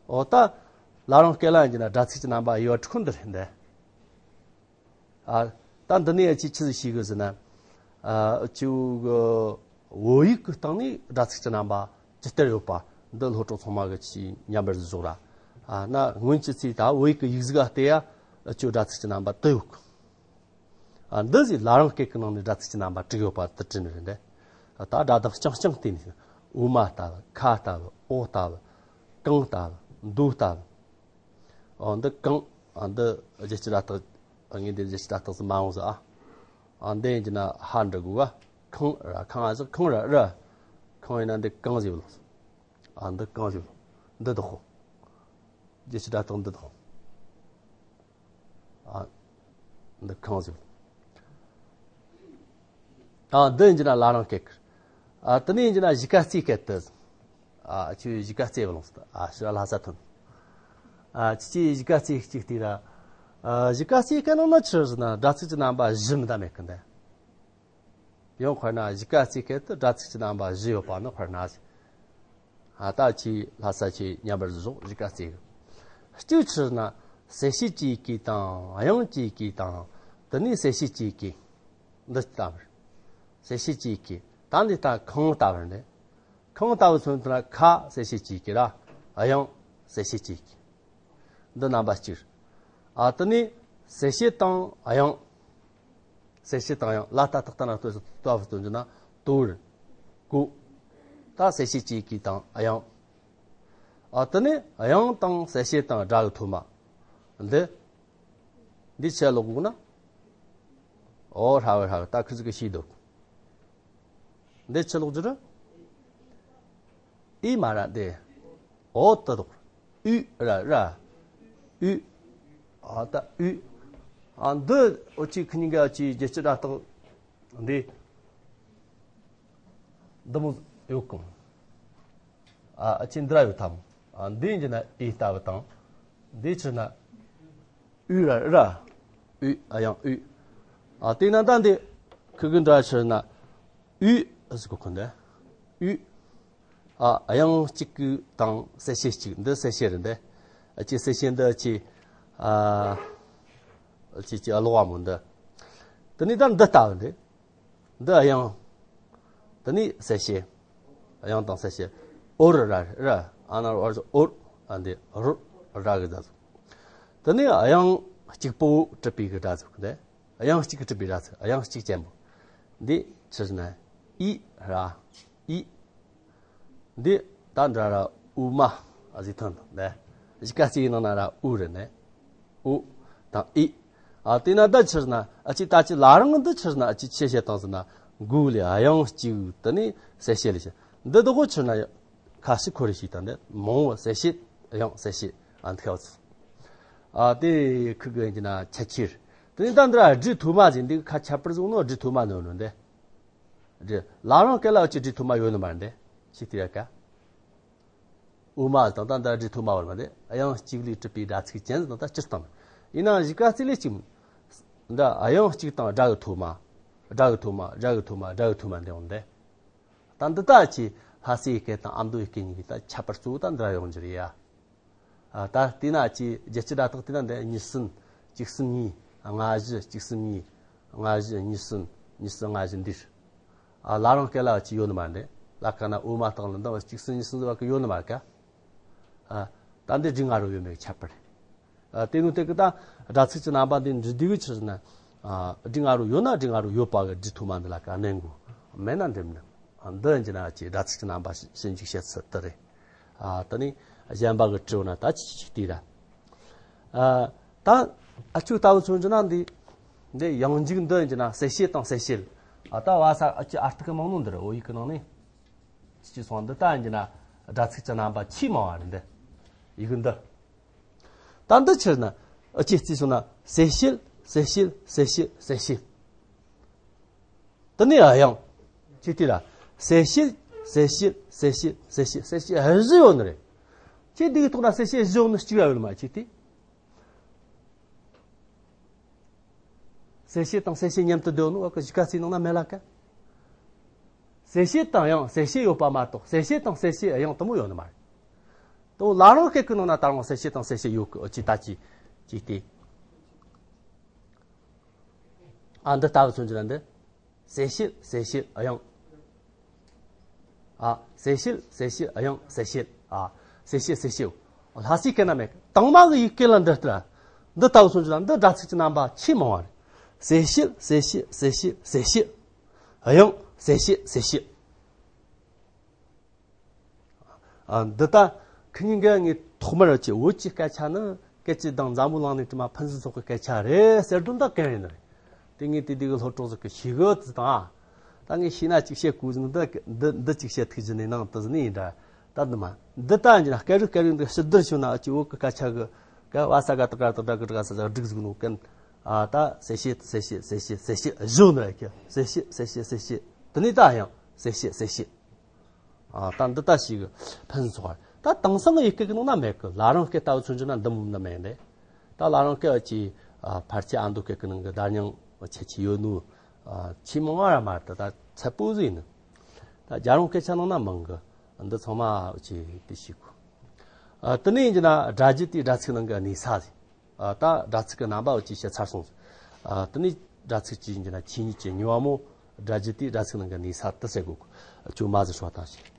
འོ་ད་ལ་རང་སྐད་ལ་ཡིན་གྱི་ན་སྒྲ་ཚིག་གི་རྣམ་པ་དབྱེ་བ་དྲུག་འདི་རེད་འདི། ཨ། ད་འདི་ནས་ཅི་ཆི་ཟིག་ཤེས་དགོས་ཟེར་ན། ཨ། ཅིའུ་གི་བོད་ཡིག་གི་སྟེང་ནས་སྒྲ་ཚིག་གི་རྣམ་པ་ཇི་ལྟར་ཡོད་པ་འདི་སློབ་གྲོགས་ཚང་མ་གི་ཆེས་མཉམ་པར་བཟོ་ར། ཨ། ན་སྔོན་ཆད་ཚེ་ད་བོད་ཡིག་གི་ཡིག་གཟུགས་ལ་བལྟས་ཡ་ཅིའུ་སྒྲ་ཚིག་གི་རྣམ་པ་དུ་ཡོད་གི། ཨ། འདི་ཟིག་ལ་རང་སྐད་ཀྱི་ནང་ནས་སྒྲ་ཚིག་གི་རྣམ་པ་དྲུག་ཡོད་པ་དུ་བྲིས་ནི་རེད་འདི། ཨ། ད་སྒྲ་གདངས་རྐྱང་རྐྱང་བལྟས་ནས། འོ་མ་ལྟ་བུ། ཁ་ལྟ་བུ། འོ་ལྟ་བུ། གང་ལྟ་བུ། འདུག་ལྟ་བུ། ཨ། འདི་གང་། ཨ། འདི་རྒྱལ་སྤྱི་སྒྲ་རྟགས། ཨ། ངས་འདི་རྒྱལ་སྤྱི་སྒྲ་རྟགས་སུ་མ་འོང་ཟེར། ཨ། ཨ། འདི་ཡིན་གྱི་ན་ཧ་འདྲི་དགོས་ག། ཁང་ར། ཁང་ཨ་ཟེར། ཁང་ར་ར། ཁང་ཡིན་ན་འདི་གང་ཟེར་བ་ལོ། ཨ། འདི་གང་ཞིག་འདི་དག་གོ། རྒྱུ་ཆོས་སྒྲ་རྟགས་འདི་དག་ཨ། འདི་གང་ཞིག་ཨ། འདི་ཡིན་གྱི་ན་ལ་རང་སྐད་ཀྱི། ཨ། དེ་ནས་ཡིན་གྱི་ན་གཞིས་ཀ་རྩེའི་སྐད་དུ། ཨ། ཁྱོད་གཞིས་ཀ་རྩེ་བ་ལོངས་སོང་། ཨ། ཕྱི་ར་ལྷ་ས་ཐོན། ཨ། ཁྱེད་ཀྱིས་གཞིས་ཀ་རྩེ་གཅིག་བལྟས་ར། ཨ། གཞིས་ཀ་རྩེའི་སྐད་ནང་ན་ཆི་ཟེར་ན་སྒྲ་ཚིག་གི་རྣམ་པ་བཞི་མི་འདྲ་མེད་ཀི་འདི། ཡང་དཔེར་ན་གཞིས་ཀ་རྩེའི་སྐད་དུ་སྒྲ་ཚིག་གི་རྣམ་པ་བཞི་ཡོད་པ་ནི་དཔེར་ན། ཨ། ད་ཁྱེད་ལྷ་ས་ཁྱེད་མཉམ་པར་བཞག་གཞིས་ཀ་རྩེ་གི། གཅིག་ཆི་ཟེར་ན་གསལ་བྱེད་ཀྱི་གི་དང་དབྱངས་ཀྱི་གི་དང་། དེ་ནས་གསལ་བྱེད་ཀྱི་གི། འདི་ལྟ་བུར། གསལ་བྱེད་ཀྱི་གི། ད་འདི་ལྟ་ཁང་ལྟ་བུར་འདི། ཁང་ལྟ་བུ་མཚོན་དུ་ན་ཁ་གསལ་བྱེད་ཀྱི་གི་ར། དབྱངས་གསལ་བྱེད་ཀྱི་གི། འདི་རྣམ་པ་གཅིག་ཨ། དེ་ནས་གསལ་བྱེད་དང་དབྱངས། གསལ་བྱེད་དང་དབྱངས་ལ་ད་ཏག་ཏག་ན་ལྟོས་སུ་ལྟ་བུ་སྟོན་རྒྱུ་ན་དོར། གོ། ད་གསལ་བྱེད་ཀྱི་གི་དང་དབྱངས། ཨ། དེ་ནས་དབྱངས་དང་གསལ་བྱེད་དང་སྒྲ་གི་མཐུ་མ། འདི། འདི་ཆེ་ལོག་གུག་ན། ཨོ་ཧྲ་བོ་ཧྲ་བོ་ད་ཁི་ཟིག་གི་ཤིས་འདུག་འདི་ཆེ་ལོག་རྒྱུ་ར། ཨི་མ་ར་འདི། ཨོ་ཏི་དོག་ཨུ་ར་ར། ཨུ། ཨ། ད་ཨུ། ཨ། འདི་ཨོ་ཅི་ཁི་ཉིན་ག་ཅི་རྒྱལ་སྤྱི་སྒྲ་རྟགས་འདི། འདི་མོ་ཡོད་གང་། ཨ། ཨ་ཅི་འདི་ར་ཡོད་དམ། ཨ། འདི་ཡིན་གྱི་ན་ཨི་ལྟ་བུ་དང་། འདི་ཆི་ཟེར་ན། ཨུ་ར་ར། ཨུ། ཨ། དབྱངས་ཨུ། ཨ། དེ་ན་ད་འདི་ཁི་གི་འདྲ་ཆི་ཟེར་ན། ཨུ་ཟེར་གོ་ཁོ་འདི། ཨུ། ཨ། དབྱངས་གཅིག་གི་དང་གསལ་བྱེད་གཅིག་འདི་གསལ་བྱེད་རེད་འདི། ཨ་ཅི་གསལ་བྱེད་འདི་ཨ་ཅི། ཨ། ཨ་ཅི་ཅི་ཨ་ལོག་བ་མོ་འདི། དེ་ནས་ད་འདི་ལྟ་བུ་འདི། འདི་དབྱངས། དེ་ནས་གསལ་བྱེད། དབྱངས་དང་གསལ་བྱེད། ཨོ་ར་ར་ར། ཨ་ན་རོ་ཨོ་ར། ཨོ། ཨ་འདི་རོ། ར་གི་སྒྲ་ཟིག་དེ་ནས་དབྱངས་གཅིག་པོ་གྲུབ་པའི་གི་སྒྲ་ཟིག་འདི། དབྱངས་གཅིག་གིས་གྲུབ་པའི་སྒྲ་ཚིག་དབྱངས་གཅིག་ཅན་པོ། འདི་ཆི་ཟེར་ན། ཨི་ར། ཨི། འདི་ད་འདྲ་ར་ཨུ་མ། ཨ་ཟི་ཐོན་ནས། གཞིས་ཀ་རྩེའི་ནང་ན་ར་ཨུ་རེད་ནས། ཨུ། དང་ཨི། ཨ། དེ་ན་ད་ཆི་ཟེར་ན་ཨ་ཅི་ད་ཅི་ལ་རང་འདི་ཆི་ཟེར་ན་ཨ་ཅི་ཆེ་བཤད་དང་ཟེར་ན། གུ་ལས་དབྱངས་གཅིག་དེ་ནས་གསལ་བྱེད་ལས་བྱེད། འདི་དག་གོ་ཆི་ཟེར་ན། ཁ་ཤས་ཁོ་རེ་ཞིག་དང་འདི་མང་བོ་གསལ་བྱེད་དབྱངས་གསལ་བྱེད་ཨ་འདི་ཁ་བ་ཚུ། ཨ། དེ་ཁི་གི་ཡིན་གྱི་ན་ཆ་ཁྱེར། དེ་ནས་ད་འདི་ར་སྒྲའི་མཐུ་མ་ཟིན་འདི་ཁ་ཁྱད་པར་བཟུང་ནོ་སྒྲའི་མཐུ་མ་ནོ་ནོ་འདི། འདི་ལ་རང་སྐད་ལ་ཅི་སྒྲའི་མཐུ་མ་ཡོད་ནི་མ་འདི། ཅི་སྟེ་ཡ་ཀ། ཨུ་མ་དང་ད་འདི་སྒྲའི་མཐུ་མ་བར་མ་འདི་དབྱངས་གཅིག་ལས་གྲུབ་པའི་སྒྲ་ཚིག་ཅན་ཟིན་དང་ད་སྤྱིར་བཏང་། ཡིན་ནའང་གཞིས་ཀ་རྩེ་ལས་གཅིག་འདི་དབྱངས་གཅིག་དང་སྒྲ་གི་མཐུ་མ། སྒྲ་གི་མཐུ་མ། སྒྲ་གི་མཐུ་མ། སྒྲ་གི་མཐུ་མ་འདི་འོང་འདི། ད་འདི་ལྟ་ཅི་ལྷ་སའི་སྐད་དང་ཨ་མདོའི་སྐད་གཉིས་ཀྱི་ད་ཁྱད་པར་གཙོ་བོ་ད་འདི་ར་ཡོང་རྒྱུ་རེད་ཡ། ཨ། ད་དེ་ན་ཅི་རྒྱལ་སྤྱི་སྒྲ་རྟགས་དེ་ན་འདི་གཉིས་གསུམ། གཅིག་གསུམ་གཉིས། ལྔ་བཞི། གཅིག་གསུམ་གཉིས། ལྔ་བཞི། གཉིས་གསུམ། གཉིས་གསུམ། ལྔ་བཞི་འདིར། ཨ། ལ་རང་སྐད་ལ་ཅི་ཡོད་ནི་མ་འདི། ལ་ཀ་ན་ཨུ་མ་དང་ལ་འདི་བ་གཅིག་གསུམ་གཉིས་གསུམ་ཟེར་བ་གི་ཡོད་ནི་མ་ཀ། ཨ། ད་འདི་འབྲི་ང་རོ་ཡོད་མེད་ཁྱད་པར། ཨ། དེ་ནུ་དེ་གི་ད་སྒྲ་ཚིག་གི་རྣམ་པ་འདི་འབྲི་དུས་ཆི་ཟེར་ན། ཨ། འབྲི་ང་རོ་ཡོད་ན་འབྲི་ང་རོ་ཡོད་པ་གི་སྒྲའི་མཐུ་མ་འདི་ལ་ཀ་གནོན་དགོས། མེད་ན་འགྲིམ་ནི། ཨ། འདི་ཡིན་གྱི་ན་ཅི་སྒྲ་ཚིག་གི་རྣམ་པ་ཞིབ་འཇུག་བྱེད་ཚུལ་དེ་རེད། ཨ། དེ་ནས་གཞན་པ་གི་དྲི་བ་ན་ད་ཅི་ཞིག་དེ་ར། ཨ། ད་ཨ་ཆུ་ལྟ་བུ་མཚོན་རྒྱུ་ན་འདི། འདི་ཡང་འཇུག་འདི་ཡིན་གྱི་ན་གསལ་བྱེད་དང་གསལ་བྱེད། ཨ། ད་བ་ས་ཨ་ཅི་ཨ་རྟག་གི་མང་ནོ་འདི་ར་འོ་ཡིག་གི་ནང་ནས། ཅི་ཅི་སོང་འདི་ལྟ་ཡིན་གྱི་ན་སྒྲ་ཚིག་གི་རྣམ་པ་ཆེས་མང་བ་རེད་འདི། ཡིག་འདི། ད་འདི་ཕྱིར་ན་ཨ་ཅི་རྩིས་སོང་ན་གསལ་བྱེད། གསལ་བྱེད། གསལ་བྱེད། གསལ་བྱེད། དེ་ནས་དབྱངས། ཅི་སྟེ་ར། གསལ་བྱེད། གསལ་བྱེད། གསལ་བྱེད། གསལ་བྱེད། གསལ་བྱེད་བཞི་ཡོད་ནི་རེད། ཅི་འདི་གི་ཐོག་ན་གསལ་བྱེད་བཞི་ཡོད་ནི་གཅིག་ཡ་ཡོད་མ་ཅི་སྟེ། གསལ་བྱེད་དང་གསལ་བྱེད་མཉམ་དུ་སྡོད་ནོ་བ་གི་གཞིས་ཀ་རྩེའི་ནང་ན་མེད་ལ་ཀ། གསལ་བྱེད་དང་དབྱངས། གསལ་བྱེད་ཡོད་པ་མ་གཏོགས་གསལ་བྱེད་དང་གསལ་བྱེད་དབྱངས་དེ་མོ་ཡོད་ནི་མ་རེད། དོ་ལ་རང་སྐད་ཀྱི་ནང་ན་ད་རུང་གསལ་བྱེད་དང་གསལ་བྱེད་ཡོད་གི་ཨོ་ཅི་ད་ཅི་ཅི་སྟེ། ཨ་འདི་ལྟ་བུ་མཚོན་གྱི་ན་འདི། གསལ་བྱེད། གསལ་བྱེད། དབྱངས། ཨ། གསལ་བྱེད། གསལ་བྱེད། དབྱངས། གསལ་བྱེད། ཨ། གསལ་བྱེད། གསལ་བྱེད། ལྷ་སའི་སྐད་ན་མེད། དང་མ་གི་ཡི་གེ་ལ་འདི་ལྟར། འདི་ལྟ་བུ་མཚོན་གྱི་ན་འདི་སྒྲ་ཚིག་གི་རྣམ་པ་ཆེས་མང་བ་རེད། གསལ་བྱེད། གསལ་བྱེད། གསལ་བྱེད། གསལ་བྱེད། དབྱངས། གསལ་བྱེད། གསལ་བྱེད། ཨ། འདི་ལྟ་ཁི་ཉིན་ག་ངས་ཐོག་མར་ཅི་བོད་ཀྱི་སྐད་ཆ་ནི་སྐད་ཀྱི་གདངས་འཛམ་བུ་གླིང་ནས་དྲི་མ་ཕུན་སུམ་ཚོགས་ཀྱི་སྐད་ཆ་རེད་ཟེར་དོན་དག་གང་ཡིན་ནི་རེད། དེ་ངས་དེ་དུས་ཀྱི་སློབ་གྲོགས་ཟིག་གི་ཤེས་གི་ཙི་དང་། ད་ངས་ཤེས་ན་ཅིག་བཤད་དགོས་ཟིན་འདི་འདི་འདི་ཅིག་བཤད་ཐུག་རྒྱུ་ནས་ནང་དུ་ཟིན་ནི་ཡིན་འདྲ། ད་འདི་མ་འདི་ད་ཡིན་ན་སྐད་རིགས་སྐད་རིགས་འདི་ཕྱི་བསྡུར་བྱུང་ན་ཅི་བོད་ཀྱི་སྐད་ཆ་གི་ག་བ་ས་ག་ཏི་ག་ཏི་ད་གི་ཏི་ག་ས་ས་སྒྲིག་ཟིག་ནོ་གན། ཨ་ད་གསལ་བཤད་གསལ་བཤད་གསལ་བཤད་གསལ་བཤད་གཞོན་ནུ་ཡ་གསལ་བཤད་གསལ་བཤད་གསལ་བཤད། དེ་ནས་ད་ཡང་གསལ་བཤད་གསལ་བཤད། ཨ་ད་འདི་ད་ཞིག་ཕན་ཚོགས། ད་དེང་སང་གི་ཡི་གེ་གི་ནང་ན་མེད་གི། ལ་རང་སྐད་ལྟ་བུ་མཚོན་རྒྱུ་ན་འདི་མོ་འདི་མེད་ནས། ད་ལ་རང་སྐད་ཀྱི་ཕལ་ཆེར་ཨ་མདོ་སྐད་ཀྱི་ནང་གི་བརྡ་རྙིང་ཆེ་ཆེ་ཡོད་ནོ། ཆེས་མང་བ་ར་མ་རེད། ད་ཚད་པོ་ཟིག་ཡིན་ནི། ད་རྒྱལ་རོང་སྐད་ཆ་ནང་ན་མང་གི། འདི་ཚང་མ་ཅི་དེ་ཞིག་གོ། ཨ་དེ་ནས་ཡིན་གྱི་ན་སྒྲ་རྒྱུད་དེ་སྒྲ་ཚིག་ནང་གི་གནས་ས་ཟིག་ཨ་ད་སྒྲ་ཚིག་གི་རྣམ་པ་ཅི་བཤད་ཚར་སོང་ཟིག་ཨ་དེ་ནས་སྒྲ་ཚིག་ཅི་ཡིན་གྱི་ན་ཆོས་ཉིད་ཀྱི་ཉེ་བ་མོ། སྒྲ་རྒྱུད་དེ་སྒྲ་ཚིག་ནང་གི་གནས་ས་དེ་ཟེར་གོ། ཁྱོད་མ་ཟེར་ཧྲོ་ད་ཞིག